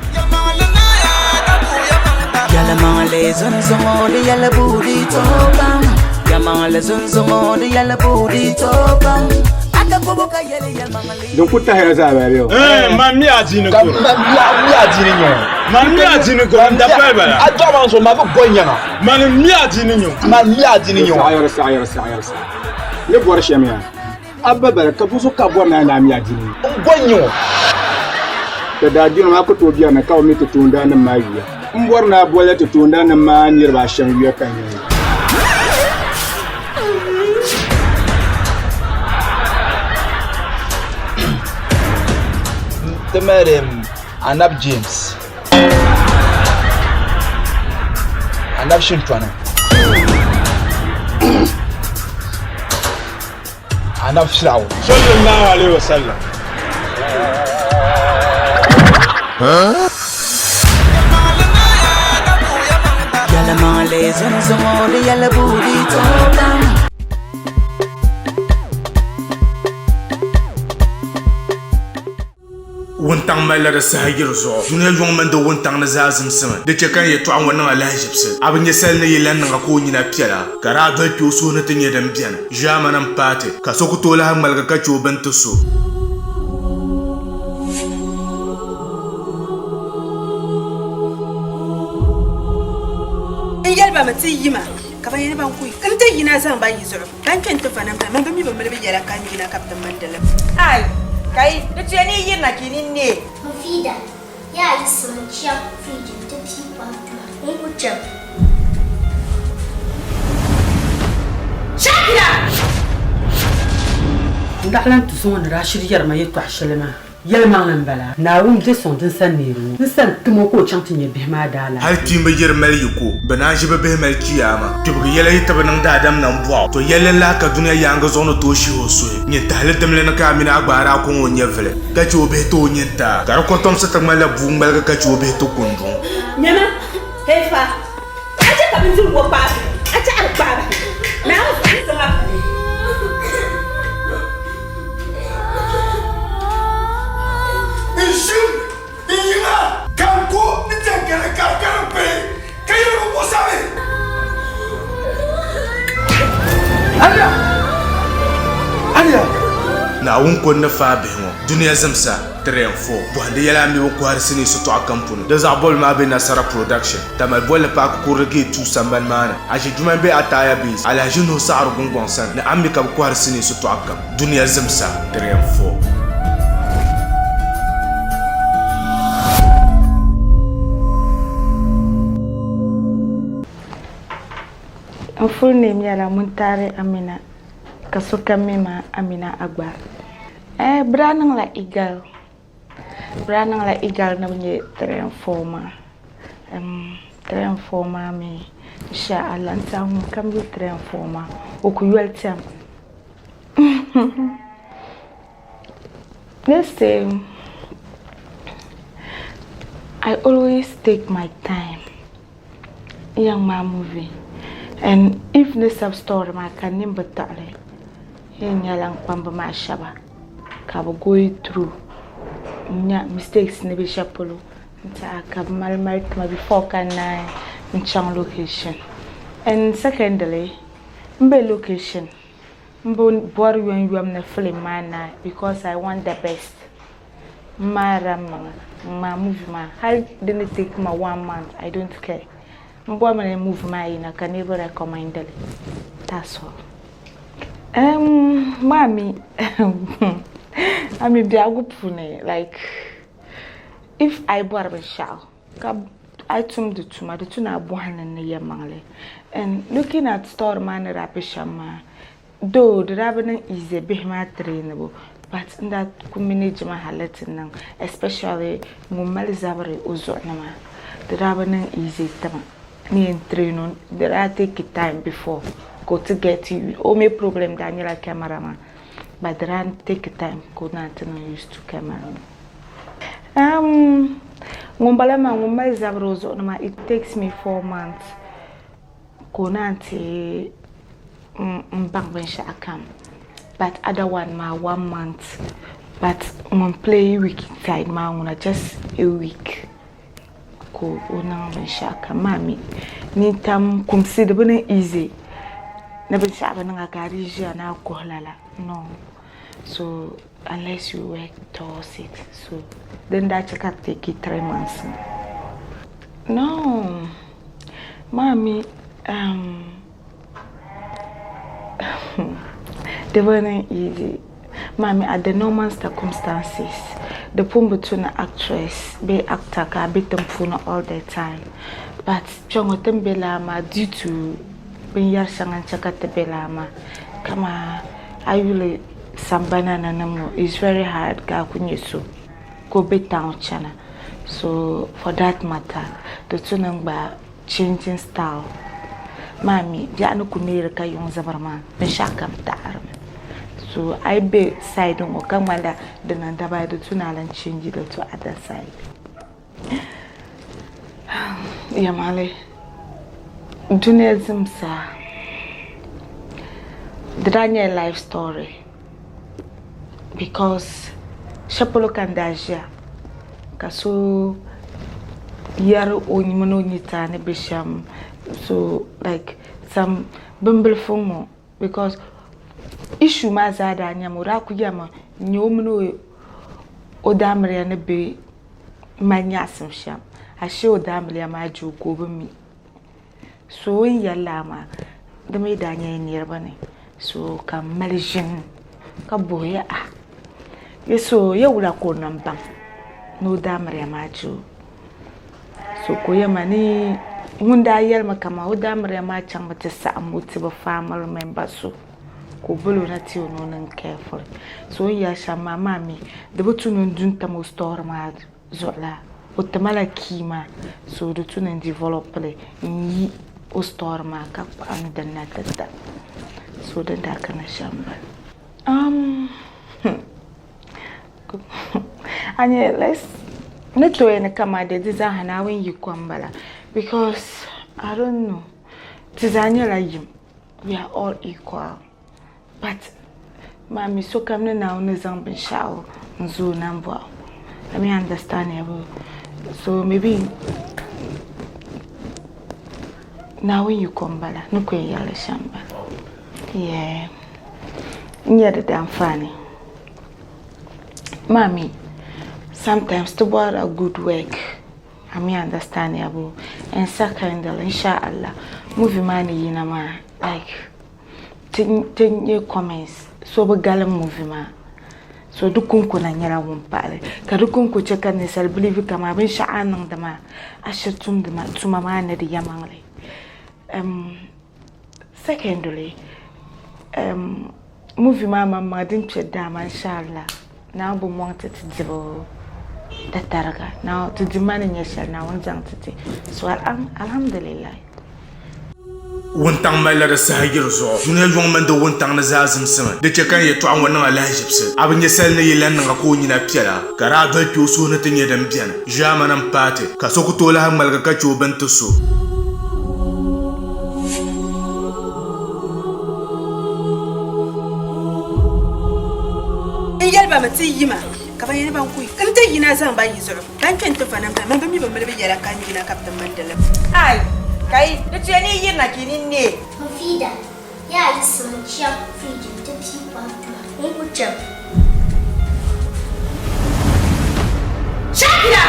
Yɛlimaŋli zunzuŋɔ di yɛli buudi topam. Yɛlimaŋli zunzuŋɔ di yɛli buudi topam. Aka kubu ka yɛli yɛlimaŋli. Din ku tahiya zaa bala bɛ o. Man mi a diini koro. Man mi a diini nyɛ. Man mi a diini koro n da pali bala. A dɔɣi man so ma bi gɔi nyɛŋa. Man mi a diini nyɛ. Man mi a diini nyɛ. Saɣayari saɣayari saɣayari saɣayari. Ni bɔri shɛm yaa. A ba bala ka buso ka bɔri ni a ni a mi a diini. N gɔi nyɛ o. Ti daa diri maa ku tooi biɛri ni ka bi mi ti toondaannim maa yuya. M bɔri ni a bolila ti toondaannim maa niriba ashɛm yuya ka nya li. Ti mali Anab James. Anab Shintɔni. Anab Firawun. Sallallahu alaihi wasallam. Yɛlimaŋli zunzuŋɔ di yɛli buudi topam. Wuntaŋ malila di saha yiri zuɣu. Dunia yuŋ mini di wuntaŋ ni zaa zimsimi. Di chɛ ka n yɛtɔɣa ŋɔ niŋ alahiʒibisi. A bi nya sali ni yi lan niŋ a ka o nyina piɛla, ka daa doli kpe o suhu ni ti nya din beni. Ʒiɛmani m-paai ti, ka so ku tooi lahi ŋmaligi ka chɛ o bini ti so. N yɛli ba mi ti yi ma, ka ba yɛli ban ku n ti yina zaŋ ba yi zuɣu. Ban kpe nti va nam ka man bi mi bi mili bɛ yɛla ka n yina ka bɛ ti mindi li. Ai! Ka yi di tuya ni yi yirina ka yi nini neei. Mufida, Yaa yiɣisimi n-chaŋ firiji nti pii kom ti ma. N ku chaŋ. Shakira! N daa lan ti zuŋɔ ni daa shiri yɛri ma yɛtɔɣ shɛli maa. Yɛlimaŋli m-bala, Naawuni je sɔŋ din sani neeri ŋɔ. N sani tim o ka o chaŋ ti nya bihi maa daalahichi. Hal kpiimba yi di mali yiko, bɛ naan ʒi bɛ bihi mali chiyaama. Kpibigi yɛla yi ti bi niŋ daadam nambɔɣu, to yɛlli n-lahi ka dunia yaaŋa zuɣu ni tooi shihi o suhi. Nyintahili dimli ni ka a mini a gba a daa kɔŋ o nyɛvili, ka chɛ o bihi ti o nyintaa, ka di kɔtomsi ti ŋmanila bua ŋmaligi ka chɛ o bihi ti kunduŋ. Nyama, hey fa, a chɛ ka bindirigu ŋɔ kpaai bahi, a chɛ a di kpaai bahi. Naawuni suhu ni zaŋ a pali. N ʒim n yiŋa ka n ko ni jɛnkɛri ka di karim pahi ka yɛligu muɣisami. Aliya! Aliya! Naawuni ko n-ni faai bihi ŋɔ dunia zimsa 3 and 4 bɔhindi yɛla a mi bi kɔhiri sinii sitɔɣu kam puuni. Di zaɣ bɔbili maa be Nasara Production, Tamale bolli paaki kurili gate 2 sambani maa ni. Aʒi Jumani be Ataya Base, Alhaji Nuhu Saɣiri Gungɔŋ sani ni a mi ka bi kɔhiri sinii sitɔɣu kam. Dunia zimsa 3 and 4. N full name nyɛla Muntari Amina ka sokam mi ma Amina Agbar. Eh, bɛ daa niŋla Eagle. Bɛ daa niŋla Eagle ni bɛ nyɛ 3 and 4 maa. Um, 3 and 4 maa mi, insha Allah, n tiɛha ŋun kam yu 3 and 4 maa, o ku yoli tiɛm. Let's say I always take my time n yɛn ŋmaai movie and if ni sabi story maa ka n nini bi tiɣili yɛn nyɛla n kpamba maa shɛba ka bi go through n nya mistakes ni be shɛli polo n tiɛha ka bi mali mali tima before ka n naai n chaŋ location and secondly n be location M bi bɔri yomyom ni film maa naai because I want the best. M maarila m maŋa n ŋmaai movie maa hali di ni take ma one month I don't care. M bɔrimi ni movie maa yina ka niriba recommend li. That's all. Um, maa mi a mi biɛhigu puuni like if a yi bɔri binshɛɣu Ka a yi tumdi tuma, di tu ni a bɔhi ni ni yɛlimaŋli. And looking at story maa ni daa be shɛm maa, though di daa bi niŋ easy bihi maa trainibu, but n daa ku manage mi hali ti niŋ especially ŋun mali zabiri o zuɣu ni maa, di daa bi niŋ easy ti ma ni yɛn train o, di daa take time before ka o ti get o mi problem daa nyɛla camera maa, but di daa take time ka o naan ti niŋ used to camera maa. Um, ŋun bala maa ŋun mali zabiri o zuɣu ni maa it takes me 4 months ka o naan ti n baŋ binshaɣu kam, but other one maa one month, but ŋun play week side maa ŋuna just a week ka o niŋ binshaɣu kam maa mi nintam kumsi di bi niŋ easy ni binshaɣu bi niŋa ka a di ʒiya ni a kuhi lala, no. So unless you work towards it, so din daa chɛ ka di take 3 months. No, maa mi di bi niŋ easy. Maa mi at the normal circumstances, di pun bi tu ni actress bee actor ka a be tiŋ puuni all the time, but kpɛŋɔ ti ni be laa maa due to binyɛri shɛŋa n-chɛ ka ti be laa maa, kaman a yuli sambana ni nim ŋɔ, it's very hard ka a ku nyɛ so ka o be town chana. So for that matter, di tu ni n gba changing style maa mi biɛɣu ni ku neeri ka yuŋ zibiri maa binshɛɣu kam taɣirimi. So a yi be side ŋɔ ka ŋmanila di niŋ dabaa, di tu ni a lan change li to other side. Yamali, dunia zimsa, di daa nyɛla life story because shɛli polo ka n daa ʒiya ka so yɛri o mini o nyɛtaa ni be shɛm, so like some bimbilifu ŋɔ because issue maa zaa daa nyɛmi o daa kuli yɛrimi n-nyɛ o mini o daamiliya ni be mali nyaɣisim shɛm, ashee o daamiliya maa je o ka o bi mi. So o ni yɛli lala maa di mi daa nyɛla niriba ni, so ka m mali ʒini ka bɔhi ya, ah ya so ya wula ka o niŋ baŋ ni o daamiliya maa je o? So ka o yɛli ma ni ŋun daa yɛli mi kaman o daamiliya maa chaŋmi ti saɣim o tibi family member so ka o boli o na ti o ni o niŋ careful. So o ni yɛli shɛm maa, maa mi di bi tu ni n du n-tam o story maa zuɣu la, o ti ma la key maa, so di tu ni n develop li n-yi o story maa ka kpaɣim din na ti ta. So din daa kana shɛm m-bala. Um, a nyɛ let's ni tooi ni kamani di zaaha Naawuni yiko m-bala because I don't know, ti zaa nyɛla yim, we are all equal, but maa mi sokam ni Naawuni ni zaŋ binshɛɣu n-zo o nambɔɣu. I mean understandable, so maybe Naawuni yiko m-bala ni ku yɛn yɛli shɛm m-bala. Yeah, n nya di daanfaani. Maa mi sometimes ti bɔrila good work. I mean understandable. And secondly, inshallah, movie maa ni yina maa, like ti ti nyɛ comments so bi galim movie maa, so di konko na nyɛla ŋun paɣili ka di konko chɛ ka ninsali believe kaman binshɛɣu a ni niŋdi maa a shiri tumdi tuma maa ni di yɛlimaŋli. Um, Secondly, um, movie maa maŋmaŋa din kpɛ daa maa inshallah Naawuni bi mɔŋ ti ti dibu tatariga. Naawuni ti dima ni nyɛ shɛli Naawuni zaŋ ti ti. So alhamdulillah. Wuntaŋ malila di saha yiri zuɣu. Dunia yuŋ mini di wuntaŋ ni zaa zimsimi. Di chɛ ka n yɛtɔɣa ŋɔ niŋ alahiʒibisi. A bi nya sali ni yi lan niŋ a ka o nyina piɛla, ka daa doli kpe o suhu ni ti nya din beni. Ʒiɛmani m-paai ti, ka so ku tooi lahi ŋmaligi ka chɛ o bini ti so. N yɛli ba mi ti yi ma, ka ba yɛli ban kuhi. N ti yina zaŋ ba yi zuɣu, ban kpe n-ti va namda, man bi mi bɛ mali bɛ yɛla ka n yina ka bɛ ti mindi li. Ai! Ka yi di tuya ni yi yirina ka yi nini neei. Mufida, Yaa yiɣisimi n-chaŋ firiji nti pii kom tuma. N ku chaŋ. Shakira!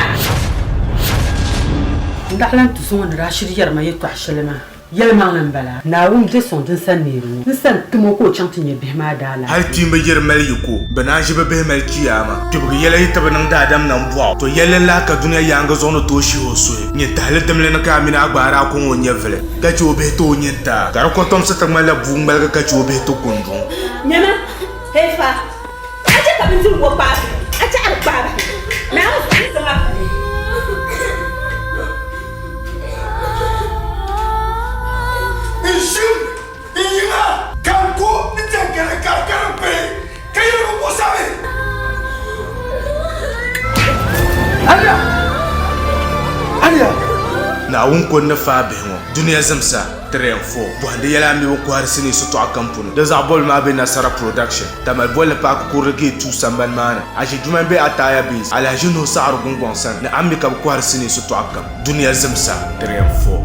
N daɣila n tuso ŋɔ ni daa shiri yɛri ma yɛtɔɣ shɛli maa. Yɛlimaŋli m-bala, Naawuni be sɔŋ din sani neeri ŋɔ. N sani tim o ka o chaŋ ti nya bihi maa daalahichi. Hali kpiimba yi di mali yiko, bɛ naan ʒi bɛ bihi mali chiyaama. Kpibigi yɛla yi ti bi niŋ daadam nambɔɣu, to yɛlli n-lahi ka dunia yaaŋa zuɣu ni tooi shihi o suhi. Nyintahili dimli ni ka a mini a gbaari a kɔŋ o nyɛvili, ka chɛ o bihi ti o nyintaa, ka di kɔtomsi ti ŋmanila bua ŋmaligi ka chɛ o bihi ti kunduŋ. Nyama, hey fa, a chɛ ka bindirigu ŋɔ kpaai bahi, a chɛ a di kpaai bahi, Naawuni zuɣu ni zaŋ a pali. N ʒim n yiŋa ka n ku ni jɛnkɛri karikari m-pihi ka yɛligu muɣisami. Aliya! Aliya! Naawuni ko n-ni faai bihi ŋɔ dunia zimsa 3 and 4 bɔhindi yɛla a mi bi kɔhiri sinii sitɔɣu kam puuni. Di zaɣ bɔbili maa be Nasara Production, Tamale bolli paaki kurili gate 2 sambani maa ni. Aʒi Jumani be Ataya Base, Alhaji Nuhu Saɣiri Gungɔŋ sani ni a mi ka bɛ kɔhiri sinii sitɔɣu kam dunia zimsa 3 and 4.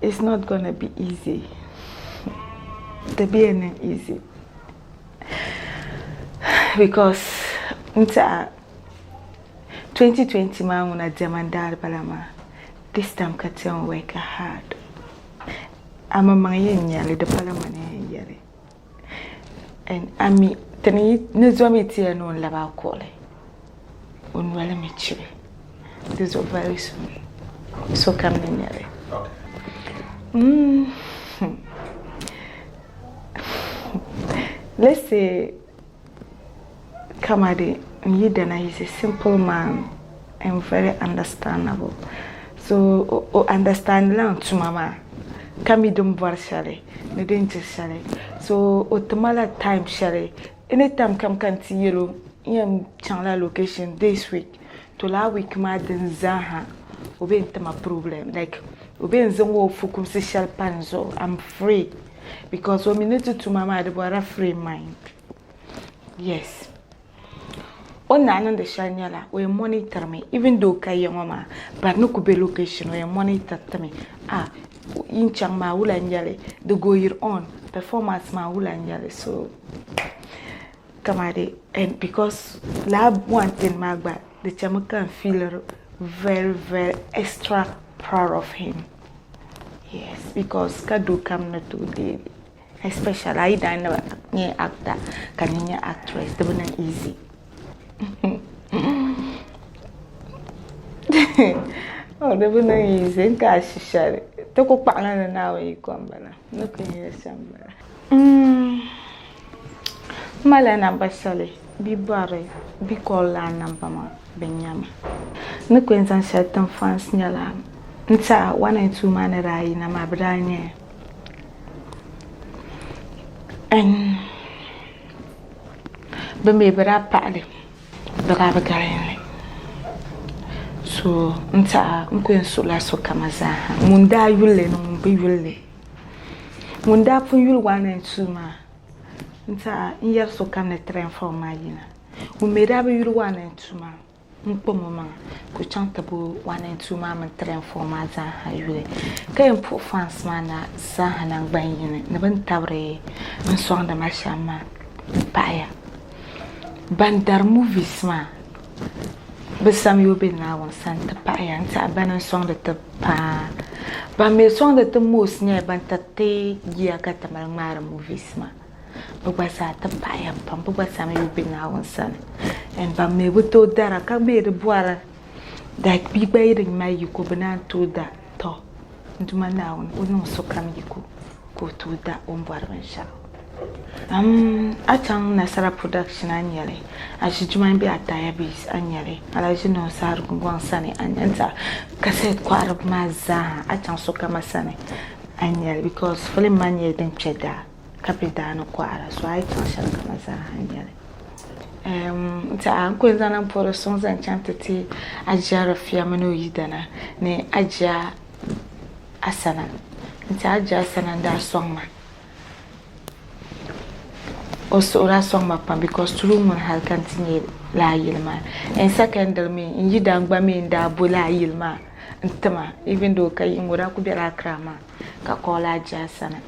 It's not gonna be easy. Di bi yɛn niŋ easy because n tiɛha 2020 maa ŋuna diɛma n daari bala maa this time ka ti yɛn work hard. A maŋmaŋ yɛn nyɛli di pala mani yɛn yɛli and a mi ti ni zomi ti ya ni o ni labi a kuɣili o noli mi chibi di zuɣu very soon sokam ni nyɛli. Mm. Let's say Kamadi n yidana he's a simple man and very understandable so o understand la n tuma maa ka mi din bɔri shɛli ni din diri shɛli so o tima la time shɛli anytime kam ka n ti yɛl o n yɛn chaŋla location this week to laa week maa din zaaha o bee n tima problem like o bee n zaŋ o fukumsi shɛli pa n zuɣu I'm free because o mi ni ti tuma maa di bɔrila free mind. Yes. O ni daa niŋdi shɛli nyɛla o yɛn monitor mi even though ka ya ŋɔ maa but ni ku be location o yɛn monitor ti mi ah yin chaŋ maa wula n nyɛli the going on performance maa wula n nyɛli so kamadi and because laa one thing maa gba di chami ka n feel very very extra proud of him yes because ka doo kam ni tooi deegi. Especially a yi daa na nyɛ actor ka ni nyɛ actress di bi niŋ easy. Oh, di bi niŋ easy n ka a shi shɛli ti ku kpaɣila ni Naawuni yiko n bala ni ku nyɛ shɛm n bala. Mm, m malila namba shɛli bi bɔri bi call laa namba maa bɛ nyama. Ni ku yɛn zaŋ shɛli tim fans nyɛla n tiɛha 1 and 2 maa ni daa yina maa bɛ daa nyɛya. Bɛ mi bɛ daa paɣi li bɛ daa bi garinli so n tiɛha n ku yɛn suhila sokam zaaha ŋun daa yuli li ni ŋun bi yuli li ŋun daa pun yuli one and two maa n tiɛha n yɛri sokam ni three and four maa yina ŋun mi daa bi yuli one and two maa N kpaŋ o maŋa ka o chaŋ ti bo 1 and 2 maa mini 3 and 4 maa zaaha yuli ka yɛn puhi fans maa na zaaha nangban yini ni bɛ ni tabiri n sɔŋdi ma shɛm maa m paɣiya. Ban dari movies maa bɛ samyo be Naawuni sani ti paɣiya n tiɛha bana n sɔŋdi ti paa. Ban mi sɔŋdi ti most nyɛla ban tiriti yiya ka ti mali ŋmaari movies maa. Bɛ gba zaa ti paɣiya pam, bɛ gba samyu be Naawuni sani. And ban mi bi tooi dara ka mi di bɔra like bia gba yi di mali yiko bɛ naan tooi da tɔ n Duuma Naawuni o niŋ sokam yiko ka o tooi da o ni bɔri binshɛɣu. A chaŋ Nasara production a ni nya li, Aʒi Jumani be Ataya Base a ni nya li, Alhaji Nuhu Sahar Gungɔŋ sani a ni nya li, n-tiɛha kasɛt kɔhiriba maa zaaha a chaŋ sokama sani a ni nya li because film maa nyɛla din kpe daa. ka bɛ daa ni kɔhira so a yi chaŋ shɛli kama zaa a ni nya li. N tiɛha n ku yɛn zaŋla m puhiri suŋ zaŋ chaŋ ti ti Ajia Rafia mini o yidana ni Ajia Asana. N tiɛha Ajia Asana n-daa sɔŋ ma. O suhu daa sɔŋ ma pam because through ŋuni hali ka n ti nya lala yili maa. And secondly mi n yidana gba mi n-daa bo lala yili maa n-ti ma even though ka yiŋga o daa kuli bela Accra maa ka call Ajia Asana.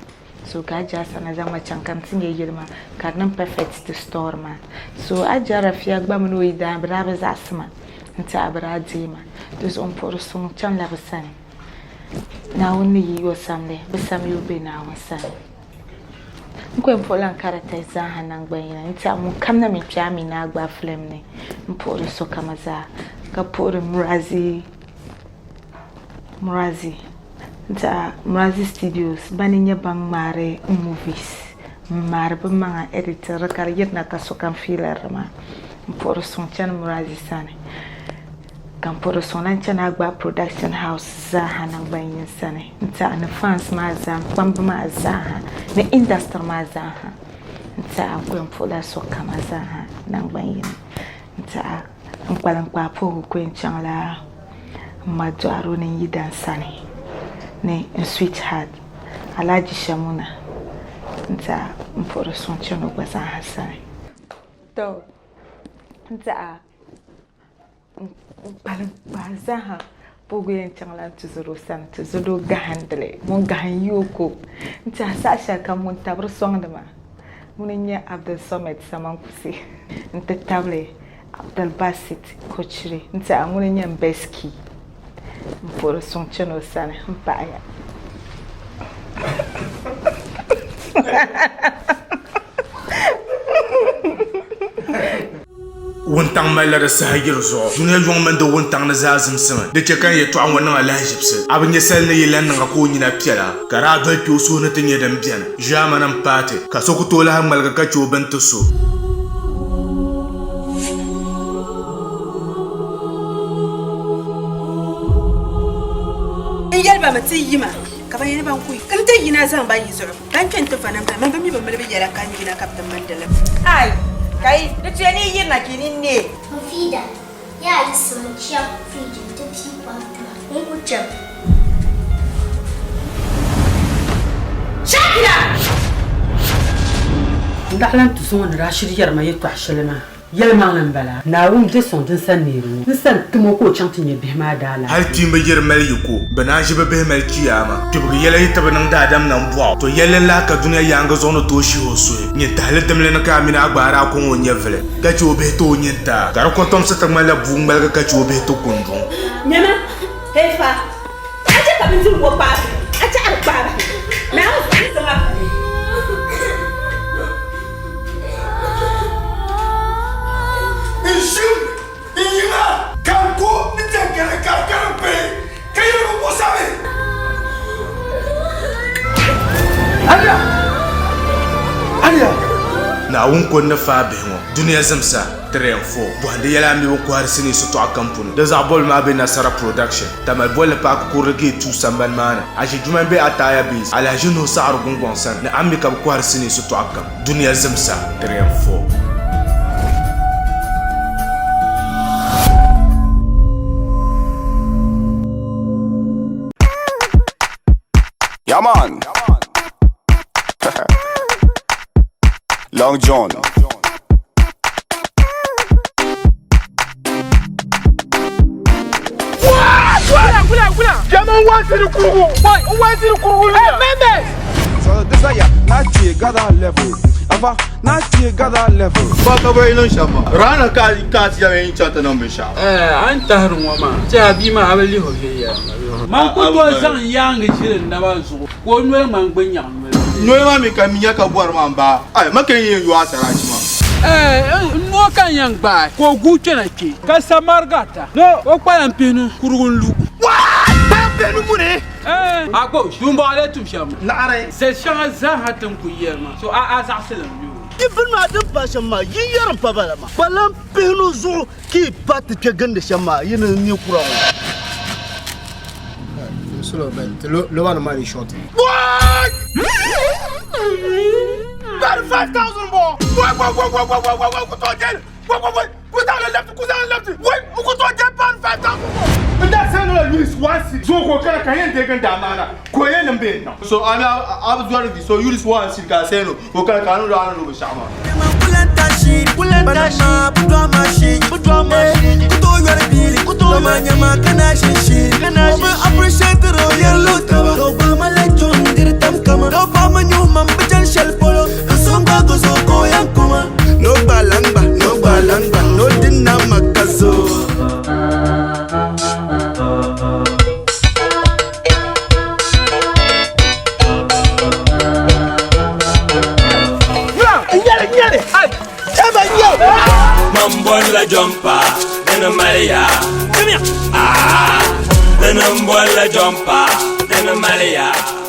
So ka Aja Asana zaŋ ma chaŋ ka n ti nya yili maa ka di niŋ perfect ti story maa. So Aja Rafia gba mini o yidana bɛ daa bi zaɣisi ma n-ti a bɛ daa deei ma. Di zuɣu m puhiri suŋ chaŋla bɛ sani. Naawuni ni yi yo samli, bɛ samyu be Naawuni sani. N ku yɛn puhila n characters zaaha naŋgbanyini n-ti a ŋun kam na mi kpe a mi ni a gbaai film ni. M puhiri sokama zaa ka puhiri Murazi Murazi. N-tiɛha Murazi Studios bani n-nyɛ ban ŋmaari movies m-maari bɛ maŋa editiri li ka di yirina ka sokam fiiliri li maa. M puhiri suŋ chani Murazi sani ka m puhiri suŋ lahi chani Agba Production House zaaha naŋgban yini sani n-tiɛha ni fans maa zaa n kpamba maa zaaha ni industry maa zaaha n-tiɛha n ku yɛn puhila sokama zaaha naŋgban yini n-tiɛha n kpalim kpaai puhigu ku yɛn chaŋla n ma dɔɣiro ni n yidan sani ni n sweetheart Alhaji Shamuna n-tiɛha m puhiri suŋ chani o gba zaaha sani. To n tiɛha n kpalim kpaai zaaha puhigu yɛn chaŋla n tizɔro sani tizɔro gahindili ŋun gahim yi o ko n tiɛha saha shɛli kam ŋun tabiri sɔŋdi ma ŋuni n-nyɛ Abdulsamad Samankusi n-ti tabili Abdulbasit Kochiri n-tiɛha ŋuni n-nyɛ m best key m puhiri suŋ chani o sani m paɣiya. Wuntaŋ malila di saha yiri zuɣu. Dunia yuŋ mini di wuntaŋ ni zaa zimsimi. Di chɛ ka n yɛtɔɣa ŋɔ niŋ a lahiʒibisi. A bi nya sali ni yi lan niŋ a ka o nyina piɛla, ka daa doli kpe o suhu ni ti nya din beni. Ʒiɛmani m-paai ti, ka so ku tooi lahi ŋmaligi ka chɛ o bini ti so. N yɛli ba mi ti yi ma, ka ba yɛli ba n ku yi. N ti yina zaŋ ba yi zuɣu. Ban kpe nti va namda, man bi mi bɛ mali bɛ yɛla ka n yina ka bɛ ti mindi li. Ai! Kai, di tuya ni yi yirina ka yi nini neei. Mufida, Yaa yiɣisimi n-chaŋ firiji nti pii kom ti ma. N ku chaŋ. Shakira! N daɣila n tuso ŋɔ ni daa shiri yɛri ma yɛtɔɣ shɛli maa. Yɛlimaŋli m-bala, Naawuni be sɔŋ din sa neeri ŋɔ. N sani tim o ka o chaŋ ti nya bihi maa daalahichi. Hali kpiimba yi di mali yiko, bɛ naan ʒi bɛ bihi mali chiyaama. Kpibigi yɛla yi ti bi niŋ daadam nambɔɣu, to yɛlli n-lahi ka dunia yaaŋa zuɣu ni tooi shihi o suhi. Nyintahili dimli ni ka a mini a gba daa kɔŋ o nyɛvili, ka chɛ o bihi ti o nyintaa, ka di kɔtomsi ti ŋmanila bua ŋmaligi ka chɛ o bihi ti kunduŋ. Nyama, hey fa, a chɛ ka bindirigu ŋɔ kpaai bahi, a chɛ a di kpaai bahi, Naawuni zuɣu ni zaŋ a bahi. N ʒim n yiŋa ka n ku ni tɛŋkɛli ka di karim pahi ka yɛli bi muɣisami. Aliya! Aliya! Naawuni ko n-ni faai bihi ŋɔ dunia zimsa 3 and 4 bɔhindi yɛla a mi bi kɔhiri sinii sitɔɣu kam puni. Di zaɣ bɔbili maa be Nasara Production, Tamale bolli paaki kurili gate 2 sambani maa ni. A ʒi Jumani be Ataya Base, Alahiʒi Nuhu Saɣiri Gungɔŋ sani ni a mi ka bi kɔhiri sinii sitɔɣu kam. Dunia zimsa 3 and 4. Yeah, man. Long John. Jama wansiri kurugu. Wansiri kurugu. Hey, Meme. So desire, na tie gather level. Ava, na tie gather level. Ba ka bai niŋ shɛm maa. Rana ka ka ti yɛli n chaŋ ti niŋ binshɛɣu. Eh, a ni tahiri ŋɔ maa, ti a bia maa a bi lihi o viɛnyɛliŋga bee? Man ku tooi zaŋ n yaaŋa ʒili n naba zuɣu ka o noli ŋmani gbunyaɣ noli. Noli maa mi ka mi nya ka bɔri maa m-baa. Ai, ma ka n yɛn yo a saraachi maa. Ɛɛ, n noo ka n yɛn gbaai ka o guui kpɛna kpe, ka samariga ata ni o kpalan pihinu kurugu n-lu. Kpalan pihinu muni? Ɛɛ, a gba o tuumbɔɣu lee tum shɛm. Laɣiri. Zali shɛŋa zaaha ti ni kul yɛri maa, so a zaɣisi li m-be o. Di bini maa din pahi shɛm maa, yi yɛri m-pa bala maa. Kpalan pihinu zuɣu ka yi pa ti kpe gindi shɛm maa, yi ni ninkura ŋɔ. What? 35,000 bɔ. Wai wai wai wai wai wai wai wai ku tooi jɛli. Wai wai wai ku zaŋ li labisi ku zaŋ li labisi. Wai n ku tooi jɛli paani 5,000 bɔ. N daa send la Yunis one cedi. Zuŋɔ ka o kana ka n yɛn deegi n daa maana ka o yɛn niŋ bee n niŋ. So a mi a bi zɔri vi so Yunis one cedi ka a send o ka o kana ka a niŋdi o a ni niŋ binshɛɣu maa. No balangba, no balangba, no dinna makazo. Man bɔrila jɔmpa dini mali ya Ah, dini n bɔrila jɔmpa dini mali ya.